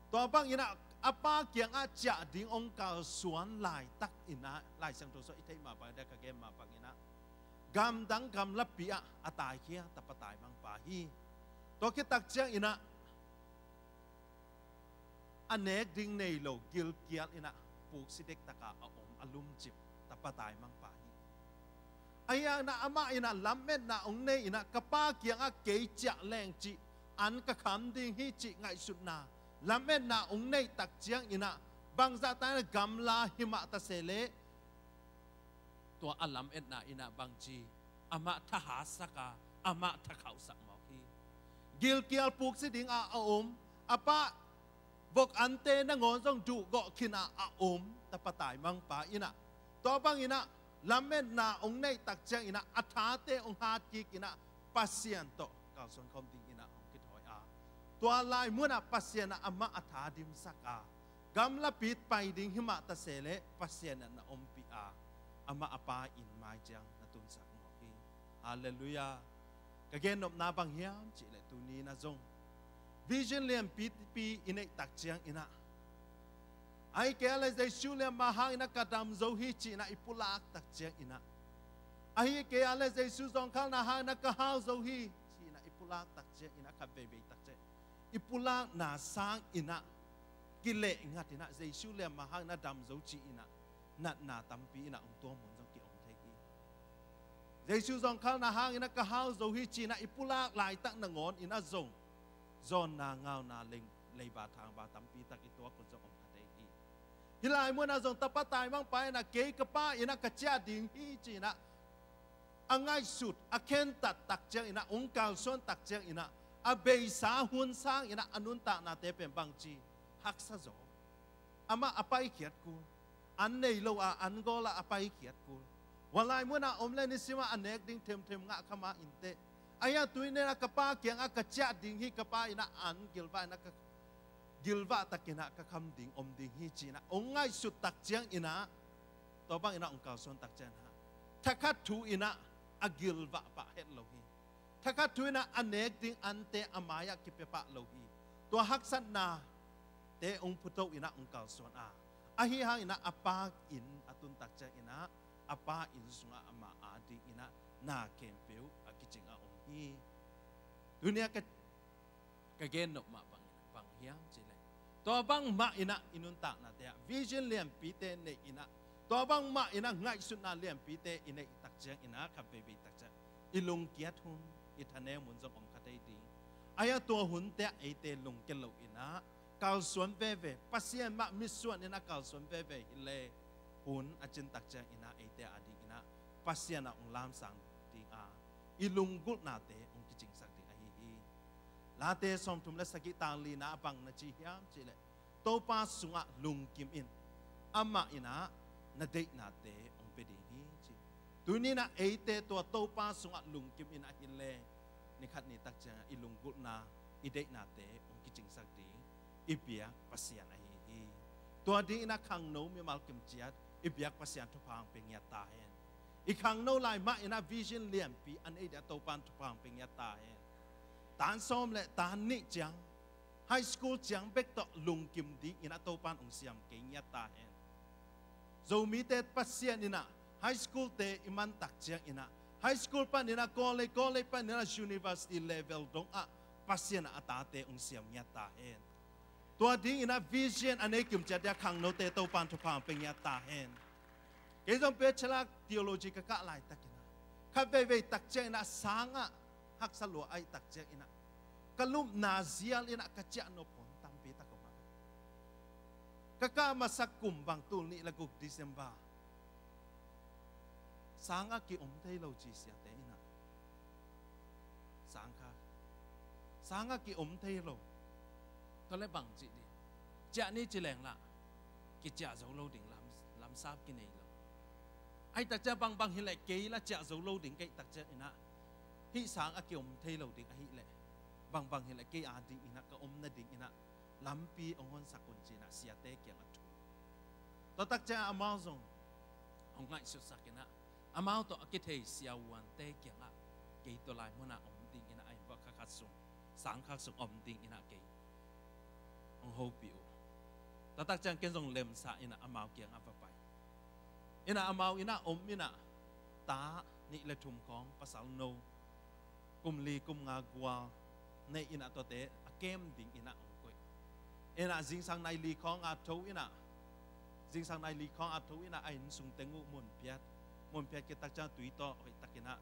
Tua bang inah a pa kiangah ciah ding hong kalsuan laitak inah Lai Siangtho sung i theih mah bang dek ka gen mah bang inah gamdang gamlapi ah a taikhia tapa taimangpa hi. Tua khit takciang inah a nek ding nei lo, gilkial inah puksi dektak a a om, a lumcip tapa taimangpa hi. Ahi hang inah amah inah lametna hong nei inah ka pa kiangah kei ciah leng cih an ka kham ding hi cih ngaihsutna, lametna hong neih takciang inah bangzah ta inah gamla himah ta se leh, tua a lametna inah bangci, amah thahatsak a, amah thakhauhsak mawk hi. Gilkial puksi ding a a om, a pa vok ante nangawn zong duhgawh khin a a om tapa taimangpa inah, tua bang inah lametna hong neih takciang inah a thate hong hat kik inah Pasian tawh kalsuan khawm ding inah hong kithawi a, tua lai munah Pasian ah amah a tha dimsak a, gamlapi pai ding himah ta se leh Pasian ah na ompih a, amah a pa inn mai ciang na tunsak mawk hi. Halleluiah. Ka gennopna bang hiam cihleh tuni inah zong vision lianpipi i neih takciang inah, ahi kei a leh Jesu lianma hang inah ka dam zo hi ci inah i pulak takciang inah, ahi kei a leh Jesu zawngkhalna hang inah ka hau zo hi ci inah i pulak takciang inah, khat veivei takciang i pulakna sang inah kileh ngat inah Jesu lianma hang inah dam zo ci inah natna tampi inah hong tuam hun zong ki-om thei hi. Jesu zawngkhalna hang inah ka hau zo hi ci inah i pulak laitak nangawn inah zong zawnna, ngauna, leng, leiba thangba tampi tak i tuak hun zong om kha thei hi. Hih lai munah zong tapa taimangpa inah kei ka pa inah ka ciah ding hi ci inah a ngaihsut, a khentat takciang inah, hong kalsuan takciang inah a beisa hun sang inah a nuntaknate pen bangci haksa zaw. Amah a paikhiat kul, an nei lo a, an gawl a a paikhiat kul. Tua lai munah om leh nisim ah a nek ding themthem ngah kha mah inteh. Ahi hang tuni inah ka pa kiangah ka ciah ding hi, ka pa inah an gilvah inah ka gilvah tak inah ka kham ding om ding hi ci inah hong ngaihsut takciang inah, tua bang inah hong kalsuan takciang inah thakhat thu inah a gilvah pah het lo hi. Thakhat thu inah a nek ding ante a mai-ah kipia pah lo hi. Tua haksatnate hong phuto inah hong kalsuan a, ahi hang inah a pa inn a tun takciang inah a pa inn sungah amah a ding inah na khempeuh a kicing a om hi. Tuni a ka ka gennop mah bang, bang hiam cihleh, tua bangmah inah i nuntaknate ah vision lianpite neih inah, tua bangmah inah ngaihsutna lianpite i neih takciang inah khat veivei takciang i lungkiat hun, i thanem hun zong om kha thei ding. Ahi hang tua hunte ah eite lungkia lo inah kalsuan veve, Pasian mah mitsuan inah kalsuan veve hi leh, hun a cin takciang inah eite a ding inah Pasian ah hong lamsang ding a, i lunggulhnate hong kicingsak ding ahi hi. Late sawmthum le sagih, tang lina ah bang na ci hiam cihleh, Topa sungah lungkim in, amah inah na deihnate hong pia ding hi ci. Tuni inah eite tua Topa sungah lungkim inah hi leh, ni khat ni takciang i lunggulhna, i deihnate hong kicingsak ding i biak Pasian ahi hi. Tua ding inah khangno mimal kim ciat i biak Pasian thupha hong pia ngiat ta hen. I khangno lai mah in ah vision lianpi a nei ding a Topan thupha hong pia ngiat ta hen. Tan sawm le tan nih ciang, high school ciang bek tawh lungkim ding in ah Topan hong siam kei ngiat ta hen. Zomite Pasian in ah high school te i man tak ciang in ah, high school pan in ah college, college pan in ah university level dong ah Pasian ah a tate hong siam ngiat ta hen. Tua ding in ah vision a nei kim ciat ding a khangnote Topan thupha hong pia ngiat ta hen. Kei zong bachelor theology ka kah laitak in ah, khat veivei tak ciang in ah sang ah haksa lua ahih tak ciang in ah, ka lupna zial in ah ka ciah nop hun tampi tak om a. Ka kah masak kum bang tul nih le guk December, sang ah ki-om thei lo ci siate in ah, sang kha, sang ah ki-om thei lo. Tua leh bang ci ding? Ciah ni ci leng lah kiciah zo lo ding, lam, lamsap kinei lo. Ahih tak ciang bangbang hi leh kei lah ciah zo lo ding ka hih tak ciang in ah, hih sang ah ki-om thei lo ding ahih leh bangbang hi leh kei a ding in ah, ka om nading in ah lampi hong honsak un ci in ah siate kiangah thu. Tua tak ciang amau zong hong ngaihsutsak in ah, amau tawh a kithei siavuante kiangah kei tua lai mun ah om ding in ah, a inn vuah kha khat sung, sang khat sung om ding in ah kei hong hopih uh. Tua tak ciang ken zong lemsa in ah amau kiangah va pai in ah, amau in ah om in ah, ta nih le thum khawng, pasal no kum li kum nga gual nei in ah, tuate a kem ding in ah hong koih. In ah zingsang nai li khawng a tho in ah, zingsang nai li khawng a tho in ah, a inn sung teng uh mun phiat, mun phiat khit tak ciang tui tawh hoih tak in ah,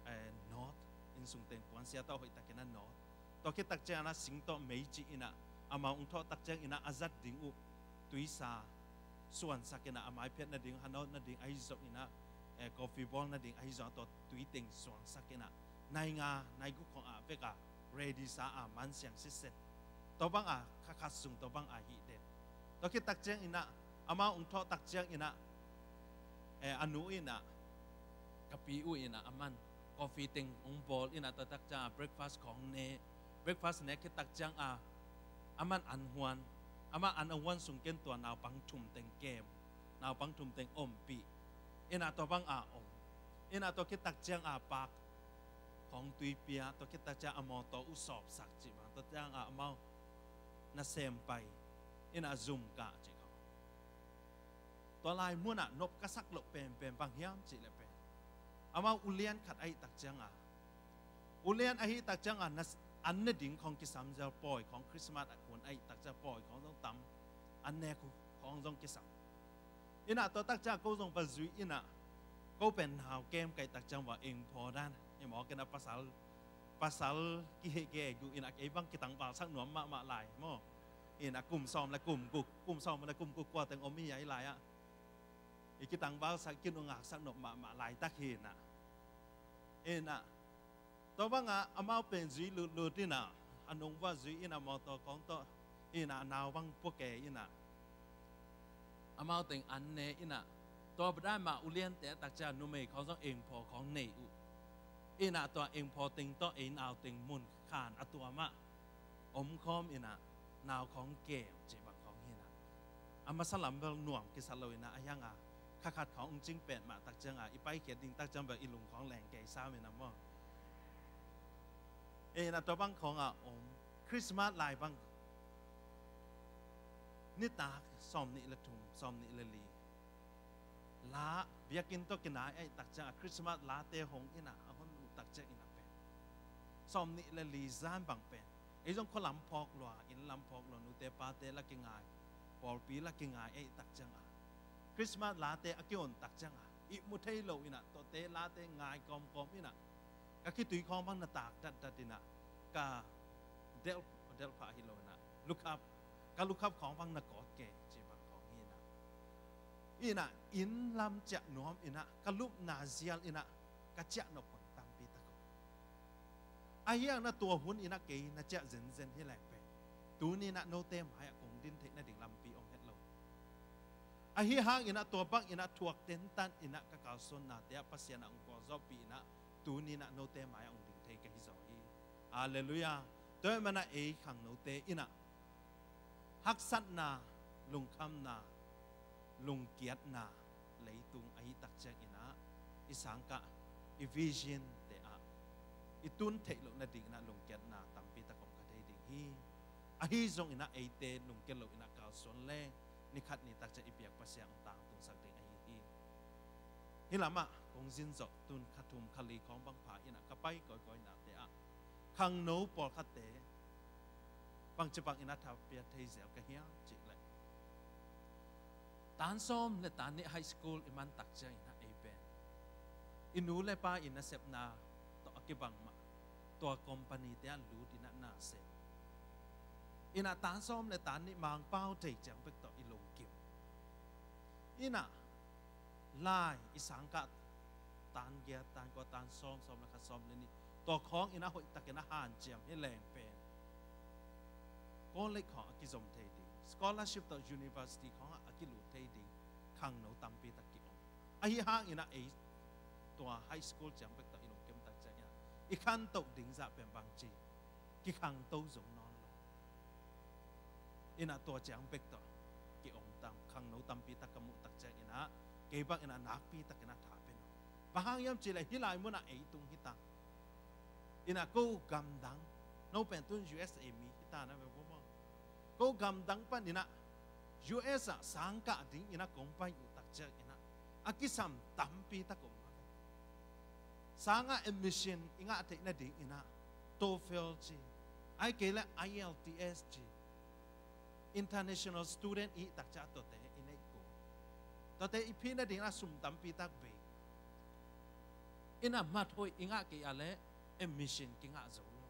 eh, nawt, inn sung teng puansia tawh hoih tak in ah nawt. Tua khit tak ciang in ah sing tawh mei cih in ah, amau hong thawh tak ciang in ah a zat ding uh tuisa suansak in ah, a mai phiat nading, hanawt nading ahi zong in ah, eh, coffee bawl nading ahi zong, tua tui teng suangsak in ah, nai nga nai guk khawng ah vek a ready sa a, man siang sitset. Tua bang a kha khat sung tua bang a hih den. Tua khit tak ciang in ah, amau hong thawh tak ciang in ah, eh, a nu in ah, ka pi uh in ah, a man coffee teng hong bawl in ah, tua tak ciang a breakfast khawng ne, breakfast ne khit tak ciang a, a man an huan, amah an a huan sung ken tua naupang thum teng kem, naupang thum teng ompih in ah, tua bang a om in ah, tua khit tak ciang a pak khawng tui pia, tua khit tak ciang a mawtaw uh sawpsak cih bang, tua ciang a amau nasem pai in ah zum kah cih khawng. Tua lai mun ah nop ka sak loh penpen bang hiam cih leh pen, amau ulian khat ahih tak ciang a, ulian ahih tak ciang a, na, an ne ding khawng kisam zel, pawi khawng, Christmas a hun ahih tak ciang pawi khawng zong tam, an ne khawng zong kisam. In ah tua tak ciang ko zong va zui in ah, ko pen nau kem ka hih tak ciang va eng phaw dan, i mawk in ah pasal, pasal kihei kei gu in ah, kei bang kitangvalsak nuam mahmah lai maw. In ah kum sawm le kum guk, kum sawm le kum guk kua teng om hi a, hih lai ah i kitangvalsak, kinungaksak nop mahmah laitak hi in ah. In ah tua bang a amau pen zui lutlut in ah, a nung vuah zui in ah, mawtaw khawng tawh in ah, nau bang pua kei in ah, amau teng an ne in ah, tua bang dan mah uliante a tak ciang numei khawng zong eng phaw khawng nei uh in ah, tua eng phaw teng tawh ei nau teng mun khan a tua mah om khawm in ah, nau khawng kem cih bang khawng hi in ah, a masa lam bel nuam kisa lo in ah, a hiang a kha khat khawng hong cing pen mah tak ciang a, i paikhiat ding tak ciang bel i lung khawng leng kei sam in ah maw. In ah tua bang khawng a om, Christmas lai bang nitak sawm nih le thum, sawm nih le li la biakinn tawh kinai ahih tak ciang a, Christmas late hong in ah, a hon uh tak ciang in ah pen, sawm nih le li zan bang pen ei zong khua lam phawk lua, inn lam phawk lua, nute pate la kingai, pawlpi la kingai ahih tak ciang a, Christmas late a kihon tak ciang a, ihmu thei lo in ah, tuate late ngai kawmkawm in ah, ka khitui khawng bang na tak datdat in ah, ka delh, delh phah hi lo in ah, lukhap, ka lukhap khawng bang na kawt kei cih bang khawng hi in ah, in ah inn lam ciah nuam in ah, ka lupna zial in ah ka ciah nop hun tampi tak om. A hiang na tua hun in ah kei na ciah zenzen hi leh pen, tuni in ah note mai ah kong din theih nading lampi om het lo. Ahi hang in ah tua bang in ah thuak tentan in ah ka kalsuannate ah Pasian ah hong gualzawhpih in ah, tuni in ah note mai ah hong ding thei ka hi zaw hi. Halleluiah. Tua ahih manin ah ei khangnote in ah haksatna, lungkhamna, lungkiatna leitung ahih tak ciang in ah, i sangkah, i vision te ah i tun theih loh nading inah lungkiatna tampi tak om kha thei ding hi. Ahi zong inah eite lungkiat loh inah kalsuan leng ni khat ni takciang i biak Pasian hong tangtungsak ding ahi hi. Hih lamah kong zin zawh tun kha thum kha li khawng bang pha inah ka pai kawikawi nate ah khangno pawlkhatte bangci bang inah tha pia thei zel ka hiam cih leh, tan sawm le tan nih high school i man takciang inah ei pen i nu le pa i nasepna tawh a kibang mah tua company te ah lut inah na sem. Inah tan sawm le tan nih Mangpau thei ciang bek tawh i lungkim. Inah lai i sangkah tan giat, tan kua, tan sawm, sawm le khat, sawm le nih, tua khawng inah hoihtak inah hanciam hi leng pen college khawng a kizom thei ding, scholarship tawh university khawng ah a kilut thei ding khangno tampi tak ki-om. Ahi hang inah ei tua high school ciang bek tawh i lungkim takciang inah i khantoh ding zah pen bangci kikhangto zo nawn lo. Inah tua ciang bek tawh ki-om tam, khangno tampi tak ka muh takciang inah kei bang inah nakpi tak inah tha pia nawn. Bang hang hiam cih leh hih lai munah ei tung hi ta. Inah ko gamdang, no pen tun U S A mi hi ta na ve bo maw. Ko gamdang pan inah U S ah sangkah ding inah kong pai uh takciang inah a kisam tampi tak om mah. Sangah admission i ngah theih nading inah TOEFL ci, ahih kei leh I E L T S ci, international student i takciang tuate i neih kul. Tuate i phih nading inah sum tampi tak bei. Inah mat hoih i ngah kei a leh admission kingah zo lo.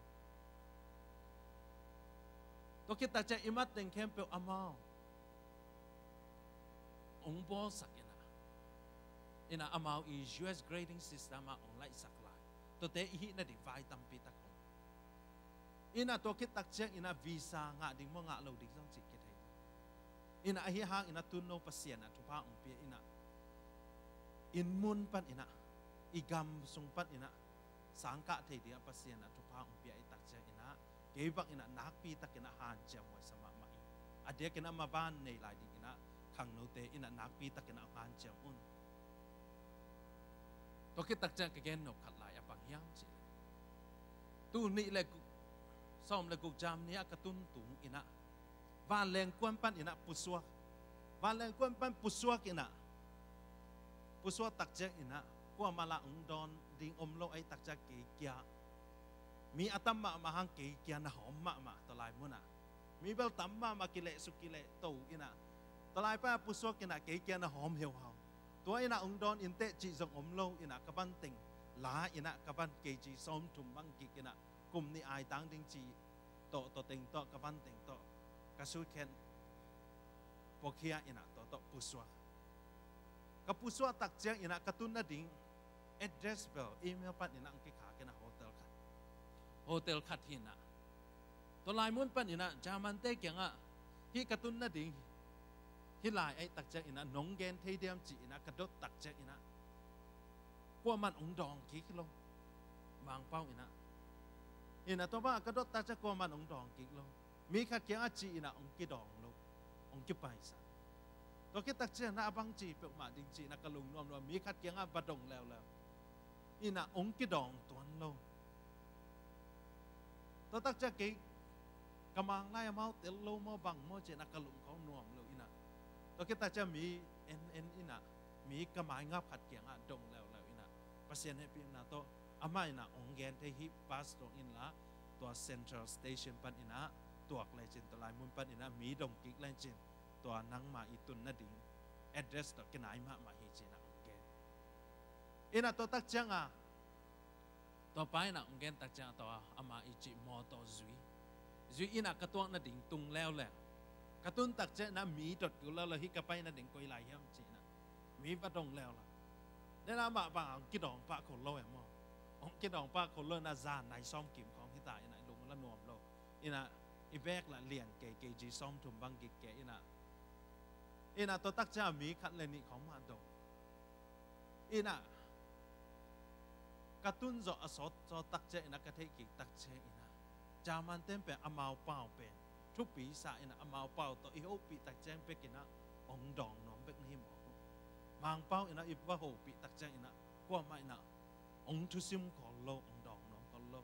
Tua khit takciang i mat teng khempeuh amau hong bawlsak inah, inah amau i U S grading system ah hong laihsak lai. Tuate i hih nading vai tampi tak om. Inah tua khit takciang inah visa ngah ding maw ngah lo ding zong cih kithei. Inah ahi hang inah tun no Pasian ah thupha hong pia inah inn mun pan inah, i gam sung pan inah sangkah thei dingah Pasian ah thupha hong pia i takciang inah kei bang inah nakpi tak inah hanciam huai sa mahmah hi. A diak inah maban nei lai ding inah khangnote inah nakpi tak inah hanciam un. Tua khit takciang ka gen nop khat lai a bang hiam cih leh, tul nih le guk, sawm le guk Jam ni ah ka tun tung inah vanleng kuan pan inah pusuak, vanleng kuan pan pusuak inah, pusuak takciang inah kuamah lah hong dawn ding om lo ahih takciang kei kia mi a tam mahmah hang kei kia na hawm mahmah tua lai munah. Mi bel tam mahmah kilehsuk kilehto inah tua lai pan pusuak inah kei kia na hawm heuhau. Tua inah hong dawn inteh cih zong om lo inah ka van teng la inah ka van K G sawmthum bang gik inah kum nih aitang ding cih tawh, tua teng tawh, ka van teng tawh ka suitcase puakhia inah tua tawh pusuak. Ka pusuak takciang inah ka tun nading address bel email pan inah hong kikhak inah hotel khat, hotel khat hi inah. Tua lai mun pan inah German te kiangah hih ka tun nading hih lai ahih takciang inah nong gen thei diam cih inah ka dot takciang inah kuaman hong dawng kik lo. Mangpau inah, inah tua bang ka dot takciang kuaman hong dawng kik lo. Mi khat kiangah ci inah hong kidawng lo, hong kipaisa. Tua khit takciang inah a bang ci peuhmah ding ci inah ka lungnuam lo, mi khat kiangah va dong leuleu inah hong kidawng tuan lo. Tua takciang kei ka mang lai amau tel lo maw bang maw ci inah ka lung khawng nuam lo inah. Tua khit takciang mi en en inah mi ka maingap khat kiangah dong leuleu inah Pasian hehpihna tawh amah inah hong gen thei hi, pass tuang inla tua Central Station pan inah tuak lecin tua lai mun pan inah mi dong kik lecin tua nangma i tun nading address tawh kinai mahmah hi ci inah hong gen. Inah tua takciang a tua pa inah hong gen takciang tua ama i cih mawtaw zui, zui inah ka tuak nading tung leuleu. Ka tun takciang inah mi dot kul leuleu, hih ka pai nading koi lai hiam ci inah mi va dong leuleu. Nena mah bang hong kidawng pah khol lo e maw. Hong kidawng pah khol lo inah zan nai sawm kim khawng hita inah i lung la nuam lo. Inah i bag lah lian kei, K G sawmthum bang gik kei inah. Inah tua takciang mi khat le nih khawng mah dong. Inah ka tun zawh a sawt sawt takciang inah ka theih kik takciang inah German ten pen amau pau pen thupi sa inah amau pau tawh i hopih takciang bek inah hong dawng nuam bek na hi maw. Mangpau inah i va hopih takciang inah kuamah in ah hong thusim khol lo, hong dawng nuam khol lo.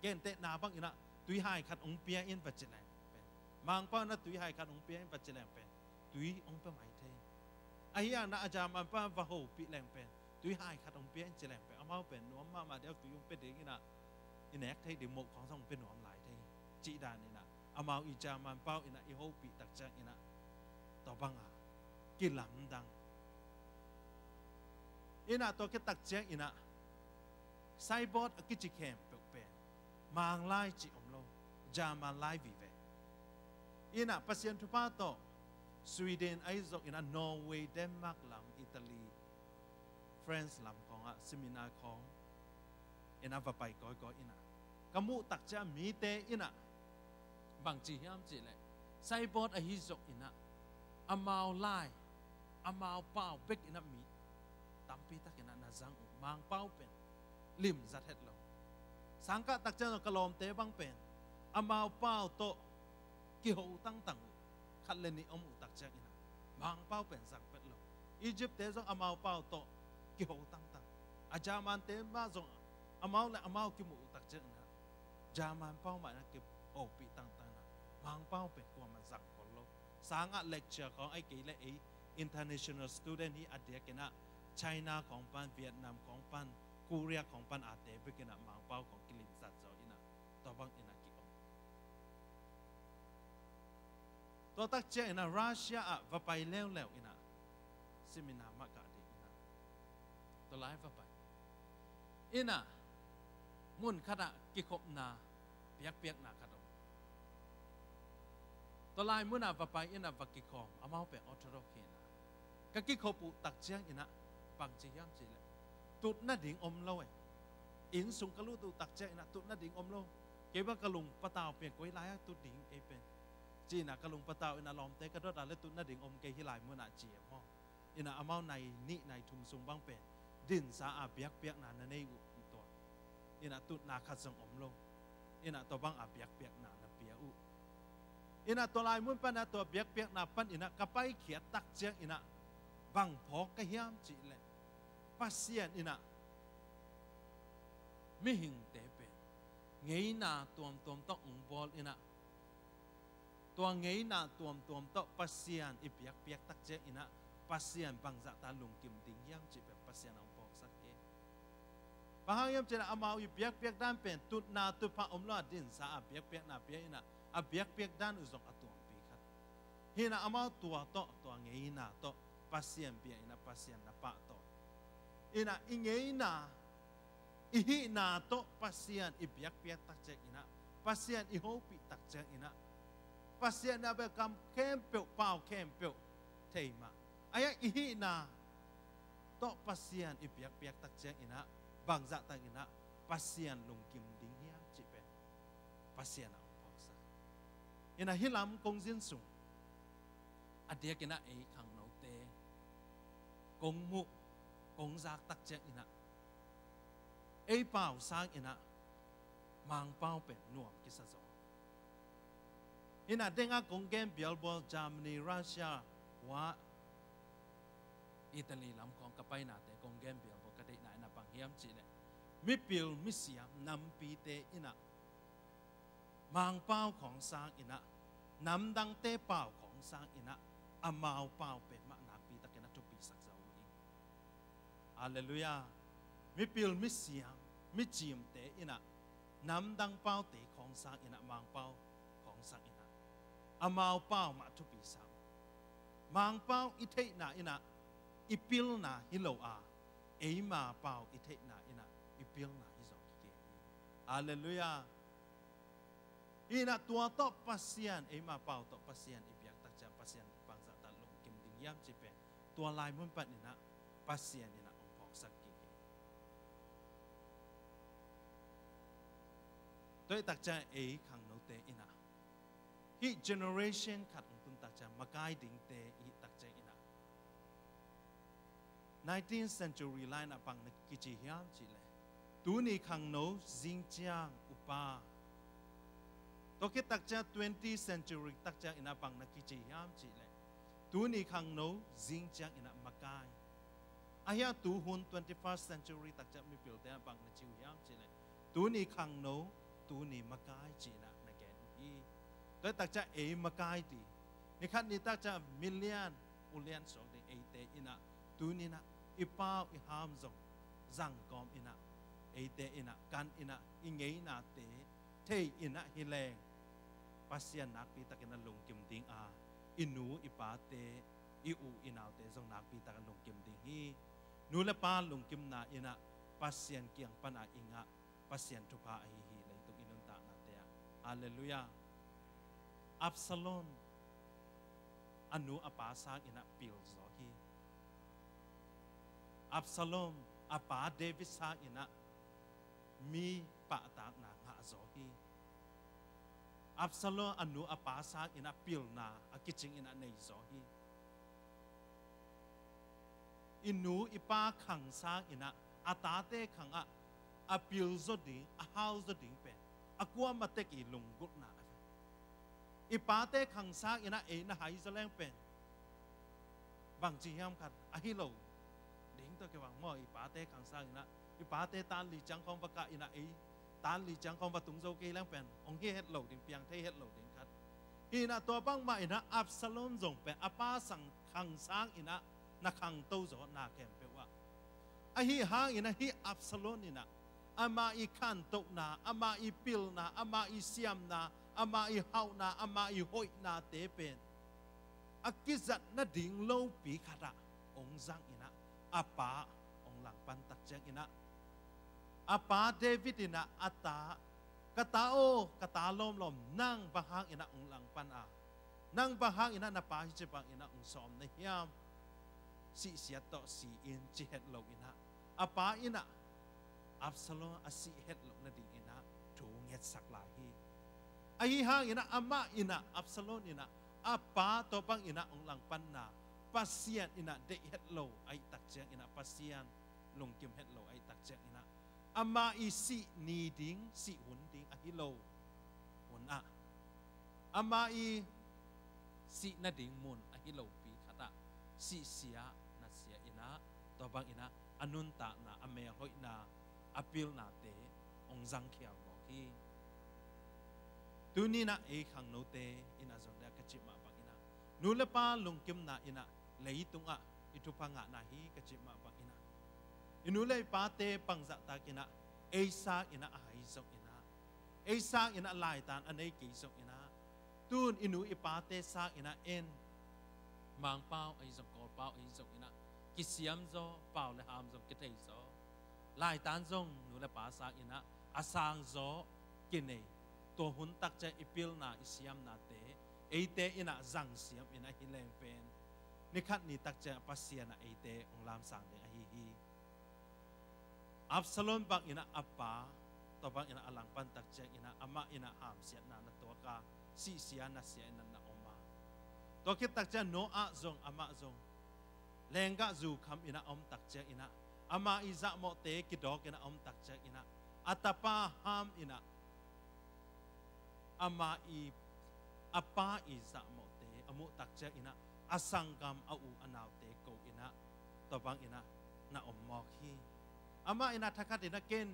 Gentehna bang in ah tuihai khat hong pia in va ci leng pen, Mangpau in ah tuihai khat hong pia in va ci leng pen, tui hong pia mai thei. Ahi hangin ah a German pa va hopih leng pen, tuihai khat hong pia in ci leng pen, amau pen nuam mahmah deuh, tui hong pia ding in ah, i nek theih ding moh khawng zong hong pia nuam lai thei, cih dan in ah amau i German pau in ah i hopih tak ciangin ah, tua bang a kilamdang in ah, tua khit tak ciangin ah signboard a kici khempeuh pen Manglai cih om lo, German lai vive. In ah Pasian thupha tawh Sweden ahi zongin ah, Norway, Denmark lam, Italy, France lam khawng ah seminar khawng in ah va pai kawikawi in ah, ka muh tak ciang mite in ah bangci hiam cih leh, signboard ahi zongin ah amau lai, amau pau bek in ah mi tampi tak in ah na zang uh, Mangpau pen limzat het lo. Sangkah tak ciang zong ka lawmte bang pen amau pau tawh kiho tangtang uh, khat le nih om uh tak ciangin ah Mangpau pen zang pet lo. Egypt-te zong amau pau tawh kiho tangtang. A German-te mah zong amau le amau kimuh uh tak ciangin ah German pau mah in ah kihopih tangtang in ah, Mangpau pen kuamah zang khol lo. Sang ah lecture khawng, ahih kei leh ei international student hi a diakin ah China khawng pan, Vietnam khawng pan, Korea khawng pan a te bek in ah Mangpau khawng kilimzat zaw in ah, tua bang in ah kiom. Tua tak ciangin ah Russia ah va pai leuleu in ah, seminar mah kah ding in ah, tua lai va pai in ah, mun khat ah kikhopna, biakpiakna khat om. Tua lai mun ah va pai in ah va kikhawm, amau pen Orthodox hi in ah, ka kikhop uh tak ciangin ah bangci hiam cih leh, tut nading om lo e. Inn sung ka lut uh tak ciangin ah tut nading om lo. Kei bang ka lung patau pen, koi lai ah tut ding ei pen, ci in ah ka lung patau in ah, lawmte ka dot a leh tut nading om kei hih lai mun ah, ci e maw. In ah amau nai nih nai thum sung bang pen dinsa a biakpiakna na nei uh hi tua. In ah tutna khat zong om lo. In ah tua bang a biakpiakna na pia uh. In ah tua lai mun pan ah, tua biakpiakna pan in ah ka paikhiat tak ciangin ah bang phawk ka hiam cih leh, Pasian in ah mihingte pen ngeina tuamtuam tawh hong bawl in ah, tua ngeina tuamtuam tawh Pasian i biakpiak tak ciangin ah, Pasian bangzahta lungkim ding hiam cih pen Pasian a hong phawksak kei. Bang hang hiam cih leh amau i biakpiak dan pen tutna tutphah om lo a, dinsa a biakpiakna pia in ah, a biakpiak dan uh zong a tuampi khat hi in ah, amau tua tawh, tua ngeina tawh Pasian bia in ah, Pasian na pahtawi in ah, i ngeina, i hihna tawh Pasian i biakpiak tak ciangin ah, Pasian i hopih tak ciangin ah, Pasian in ah a bia kam khempeuh, pau khempeuh thei mah. Ahi hang i hihna tawh Pasian i biakpiak tak ciangin ah, bangzah takin ah Pasian lungkim ding hiam cih pen Pasian a hong phawksak. In ah hih lam kong zin sung a diakin ah ei khangnote kong muh, kong zak tak ciangin ah, ei pau sangin ah Mangpau pen nuam kisa zaw. In ah deng ah kong gen bialbual Germany, Russia, hua Italy lam khawng ka painate kong gen bialbual ka deihna in ah bang hiam cih leh, mipil misiam nampite in ah Mangpau khawng sangin ah, namdangte pau khawng sangin ah, amau pau pen mah nakpi takin a thupisak zaw uh hi. Halleluiah. Mipil misiam, micimte in ah, namdang paute khawng sangin ah, Mangpau khawng sangin ah, amau pau mah thupisak uh. Mangpau i theihna in ah i pilna hi lo a, eima pau i theihna in ah i pilna hi zaw kikei hi. Halleluiah. Hi in ah tua tawh Pasian, eima pau tawh Pasian i biak tak ciang Pasian bangzah tak lungkim ding hiam cih pen tua lai mun panin ah Pasian in ah hong phawksak kik hi. Tua hi tak ciang ei khangnote in ah hih generation khat hong tun tak ciang, makai dingte i hih tak ciang in ah, nineteenth century lai in ah bang na kici hiam cih leh, tuni khangno, zingciang upa. Tua khit tak ciang twentieth century tak ciang in ah bang na kici hiam cih leh, tuni khangno, zingciang in ah makai. Ahi a, tuhun twenty-first century takciah mipilte ah bang na ci uh hiam cih leh, tuni khangno, tuni makai ci-in ah na gen uh hi. Tua hi takciah ei makai ding, ni khat ni takciah milian ulian suak ding eite in ah, tuni in ah i pau i ham zong zangkawm in ah, eite in ah kan in ah i ngeinate thei in ah hi leng, Pasian nakpi takin a lungkim ding a, i nu i pate, i u i naute zong nakpi takin a lungkim ding hi. Nu le pa lungkimna in ah Pasian kiang pan a i ngah Pasian thupha ahi hi, leitung i nuntaknate ah. Halleluiah. Absalom a nu a pa sang in ah pil zaw hi. Absalom a pa David sang in ah mi pahtakna ngah zaw hi. Absalom a nu a pa sang in ah pilna a kicing in ah nei zaw hi. I nu i pa khang sang in ah a tate khang ah a pil zaw ding, a hau zaw ding pen a kuamah tek i lunggulhna a hi. I pate khang sang in ah ei na hai zaw leng pen bangci hiam khat a hi lo ding tawh kibang maw. I pate khang sang in ah, i pate tanli ciang khawng va kah in ah, ei tanli ciang khawng va tung zo kei leng pen hong hi het lo ding, piang thei het lo ding khat. Hi in ah tua bangmah in ah Absalom zong pen a pa sang khang sang in ah na khangto zaw na khempeuh ah. Ahi hangin ah hih Absalom in ah ama i khantohna, ama i pilna, ama i siamna, ama i hauhna, ama i hoihnate pen a kizat nading lopi khat ah hong zang in ah, a pa hong langpan tak ciangin ah, a pa David in ah a ta, "Ka ta aw, ka ta lawmlawm, nang bang hangin ah hong langpan a, nang bang hangin ah na pa hih ci bangin ah hong sawm na hiam? Sihsiat tawh si in," ci het lo in ah, a pa in ah Absalom a sih het loh nadingin ah thu ngetsak lai hi. Ahi hangin ah amah in ah, Absalom in ah a pa tua bangin ah hong langpanna Pasian in ah deih het lo ahih tak ciangin ah, Pasian lungkim het lo ahih tak ciangin ah, ama i sih ni ding, sih hun ding a hi lo hun ah, ama i sih nading mun a hi lopi khat ah sihsia nasia in ah, tua bangin ah a nuntakna, a melhoihna, a pilnate hong zangkhial mawk hi. Tuni in ah ei khangnote in ah zong deh ka cih mah bangin ah, nu le pa lungkimna in ah leitung ah i thupha ngahna hi ka cih mah bangin ah, i nu le i pate bang zahtak in ah ei sang in ah a hai zongin ah, ei sang in ah laitan a nei kei zongin ah, tun i nu i pate sang in ah en Mangpau ahi zong, Kawlpau ahi zongin ah kisiam zaw, pau le ham zong kithei zaw, laitan zong nu le pa sang in ah a sang zaw kinei. Tua hun tak ciang i pilna, i siamnate eite in ah zangsiam in ah hi leng pen, ni khat ni tak ciang Pasian ah eite hong lamsang ding ahi hi. Absalom bangin ah a pa tua bangin ah a langpan tak ciangin ah amah in ah hamsiatna na tuak a, sihsia nasia in ah na om a, tua khit tak ciang Noah zong, amah zong lenggah zu kham in ah a om tak ciangin ah, ama i zahmawhte kidawk in ah a om tak ciangin ah, a tapa Ham in ah ama i, a pa i zahmawhte a muh tak ciangin ah, a sanggam, a u a naute ko in ah, tua bangin ah na om mawk hi. Amah in ah thakhat in ah, "Ken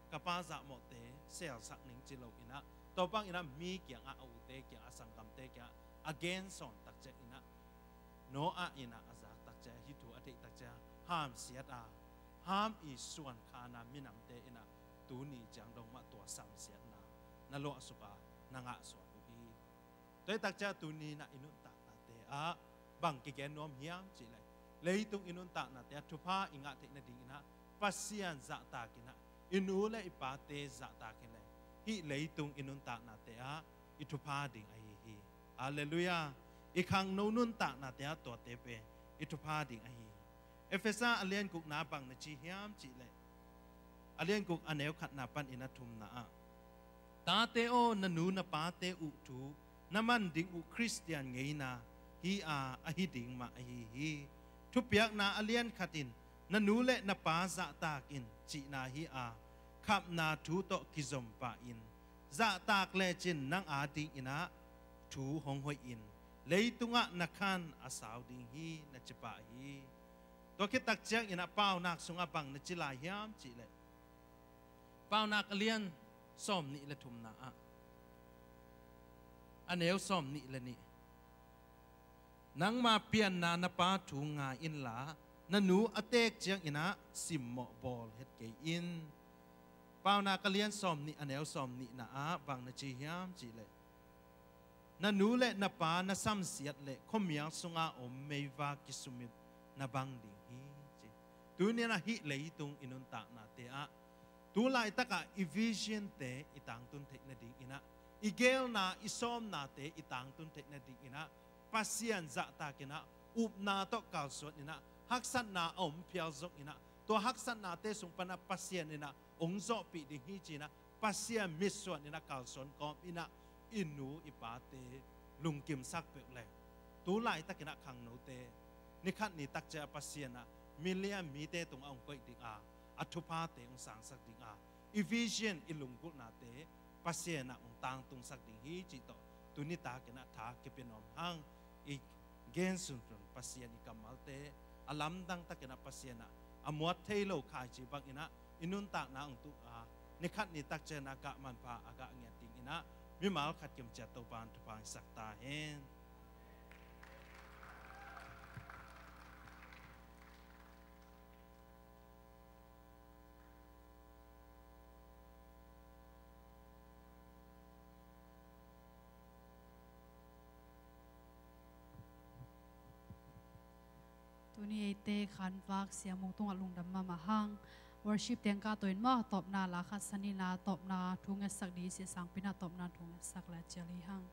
ka pa zahmawhte selsak ning," ci lo in ah, tua bangin ah mi kiangah, a ute kiangah, a sanggamte kiangah a gen sawn tak ciangin ah, Noah in ah a zak tak ciang, hih thu a theih tak ciang hamsiat a, Ham i suankhana minamte in ah tuni ciang dong mah tua samsiatna na luahsuk a, na ngahsuak uh hi. Tua hi tak ciang tuni in ah i nuntaknate ah bang kigen nuam hiam cih leh, leitung i nuntaknate ah thupha i ngah theih nadingin ah Pasian zahtak in ah, i nu le i pate zahtak in leh, hih leitung i nuntaknate ah i thupha ding ahi hi. Halleluiah. I khangno nuntaknate ah tuate pen i thupha ding ahi hi. Efesa a lian gukna bang na ci hiam cih leh, a lian guk a neu khatna panin a thumna ah, "Tate aw, na nu na pate uh thu na man ding uh Khristian ngeina hi a, ahi ding mah ahi hi. Thupiakna a lian khat in, 'Na nu le na pa zahtak in,' cihna hi a, khapna thu tawh kizom pah in. Zahtak lecin nang adingin ah thu hong hoih in, leitungah na khan a sau ding hi," na ci pah hi. Tua khit tak ciangin ah Paunak sungah bang na ci lai hiam cih leh, Paunak a lian sawmnih le thumna ah, a neu sawmnih le nih. Nangma pianna na pa thu ngai inla, na nu a teek ciangin ah simmawh bawl het kei in. Paunak a lian sawmnih, a neu sawmnihna ah bang na ci hiam cih leh, na nu le na pa na samsiat leh khuamial sunga om meivak kisumit na bang ding hi, ci. Tuni-in ah hih leitung i nuntaknate ah, tu laitakah i vision-te i tangtun theih nadingin ah, i geelna, i sawmnate i tangtun theih nadingin ah, Pasian zahtakin ah, upna tawh kalsuan in ah, haksatna a om phial zongin ah, tua haksatnate sung pan ah Pasian in ah hong zawhpih ding hi ci-in ah, Pasian mitsuan in ah kalsuan kawm in ah, i nu i pate lungkimsak peuh leh, tu laitakin ah khangnote, ni khat ni tak ciang ah Pasian ah milian mite tungah hong koih ding a, a thuphate hong sangsak ding a, i vision, i lunggulhnate Pasian ah hong tangtungsak ding hi cih tawh, tuni takin ah tha kipia nuam hang. I gen sunsun Pasian i kammalte, a lamdang takin ah Pasian ah a muat thei lo khaici bangin ah i nuntakna hong tu a, ni khat ni tak ciang ah gah manpha a gah ngiat dingin ah, mimal khat kimciat Topa'n thupha hong hisak ta hen. Tuni eite khanvak Sia Mung tungah lungdam mahmah hang. Worship teng ka tawh in maw, tawpna la khat sanina, tawpna thu ngetsak ding Sia Sangpi in ah tawpna thu ngetsak la cial hi hang.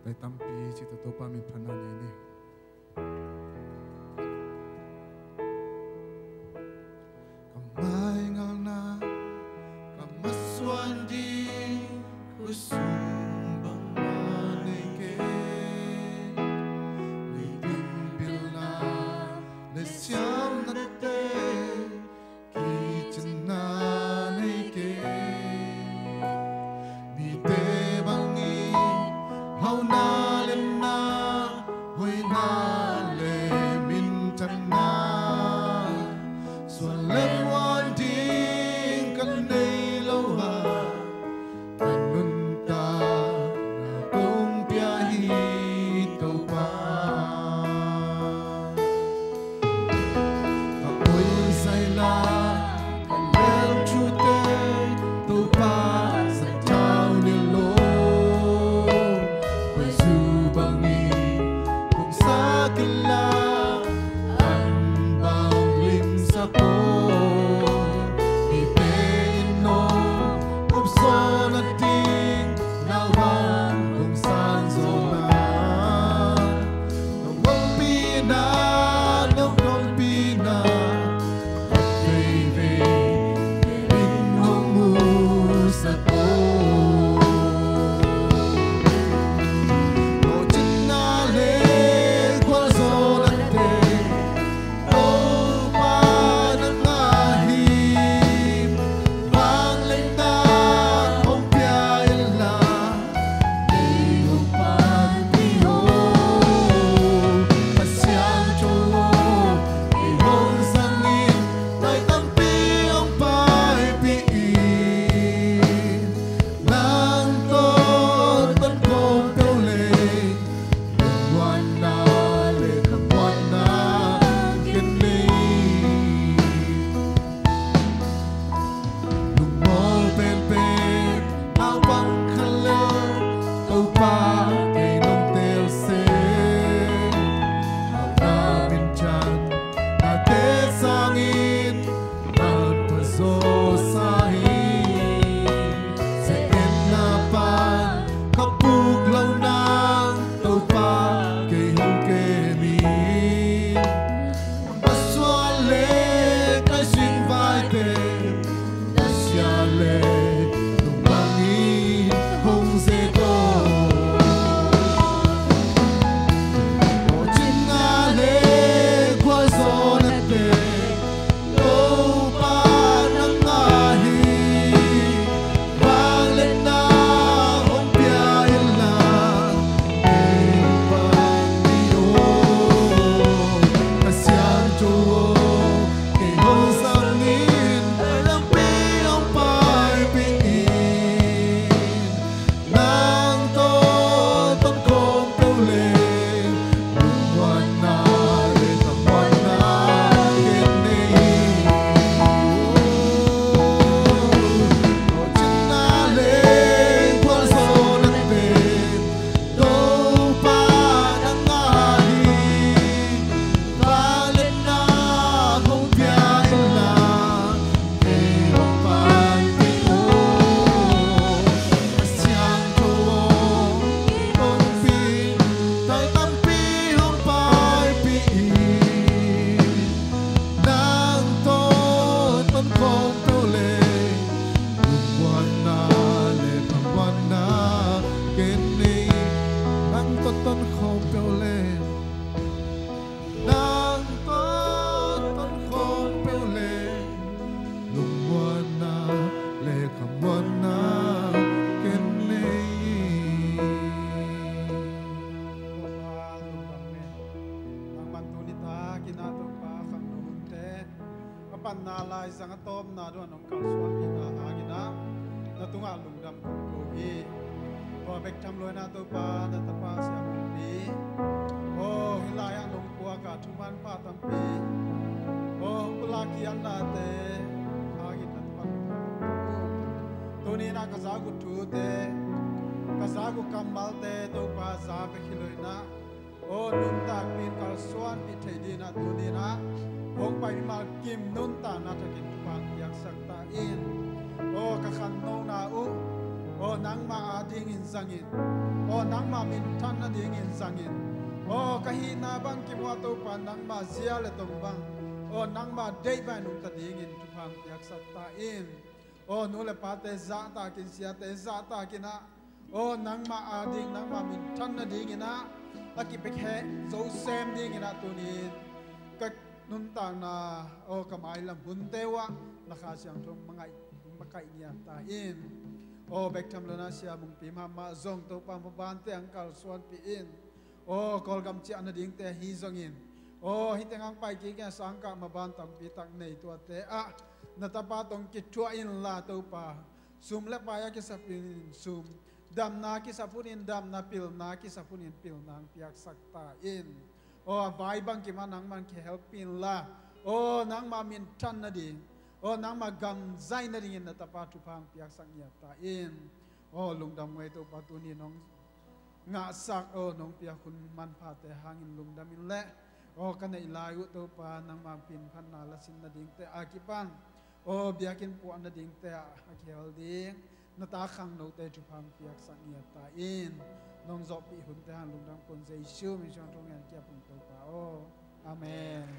Pai tampi cih tawh Topa min phatna nei ni. Ka maingalna ka masuan ding, khuasung bangmah nei kei. Leitung pilna le siamnate kicinna nei kei. Mite bangin hauhna le na, hoihna le minthanna, suan le muan ding ka nei lo a, ka nuntakna kong pia hi Topa. Ka oi zai la ka lel thute, Topa zat thau ni lo. Khuaizu bangin kong sa kei la, an bang limsak aw. Khawm peuh le, nang tawh ton khawm peuh le, lungmuanna le khamuanna ken nei hi. Topa lungdam le, nangman tuni takin ah Topa khangno hunte a panna lai zang a tawpna dong a nong kalsuanpihna hangin ah na tungah lungdam kong ko hi. Tua bek tham loin ah Topa na tapa Siampi, aw hih lai-ah nong puak a thuman pha tampi, aw hong pulak kiatnate hangin na tapa lungdam kong ko. Tuni-in ah ka zak uh thute, ka zak uh kammalte Topa za bek hi loin ah, aw nuntakpih in kalsuanpih thei dingin ah tuni-in ah hong pai mimal kim nuntakna thakin thupha piaksak ta in. Aw ka khannona uh, aw nangmah adingin zangin, aw nangmah minthan nadingin zangin, aw ka hihna bang kim uh ah Topa nangmah zia le tong bang, aw nangmah deih bang nungta dingin thupha piaksak ta in. Aw nu le pate zahtakin, siate zahtakin ah, aw nangmah ading nangmah minthan nadingin ah a kipia khek zo sem dingin ah tuni-in ka nuntakna, aw ka mailam hunte uh ah na Kha Siangtho mangaih makaih ngiat ta in. Aw bek tham loin ah Sia Mungpi mahmah zong Topa mabante ang kalsuanpih in. Aw Kawlgam ciah nadingte ahi zongin, aw hih teng ang pai kik in ah sangkah maban tampi tak nei, tuate ah na tapa tawh kithuah inla Topa, sum le pai a kisap hunin sum, damna kisap hunin damna, pilna kisap hunin pilna ang piaksak ta in. Aw a vai bang kim ah nangman kihelpih inla, aw nangmah minthan nading, aw nangmah gam zaih nadingin na tapa thupha ang piaksak ngiat ta in. Aw lungdam ngei Topa, tuni nong ngahsak, aw nong piak hun manphate hangin lungdam in le, aw ka neih lai uh Topa nangmah pinphatna lasin nadingte a kipan, aw biakinn puah nadingte ah a kihel ding na ta khangnote thupha ang piaksak ngiat ta in. Nong zawhpih hunte hang lungdam kong, Jesu min suang thong ngian kiap ung Topa aw. Amen.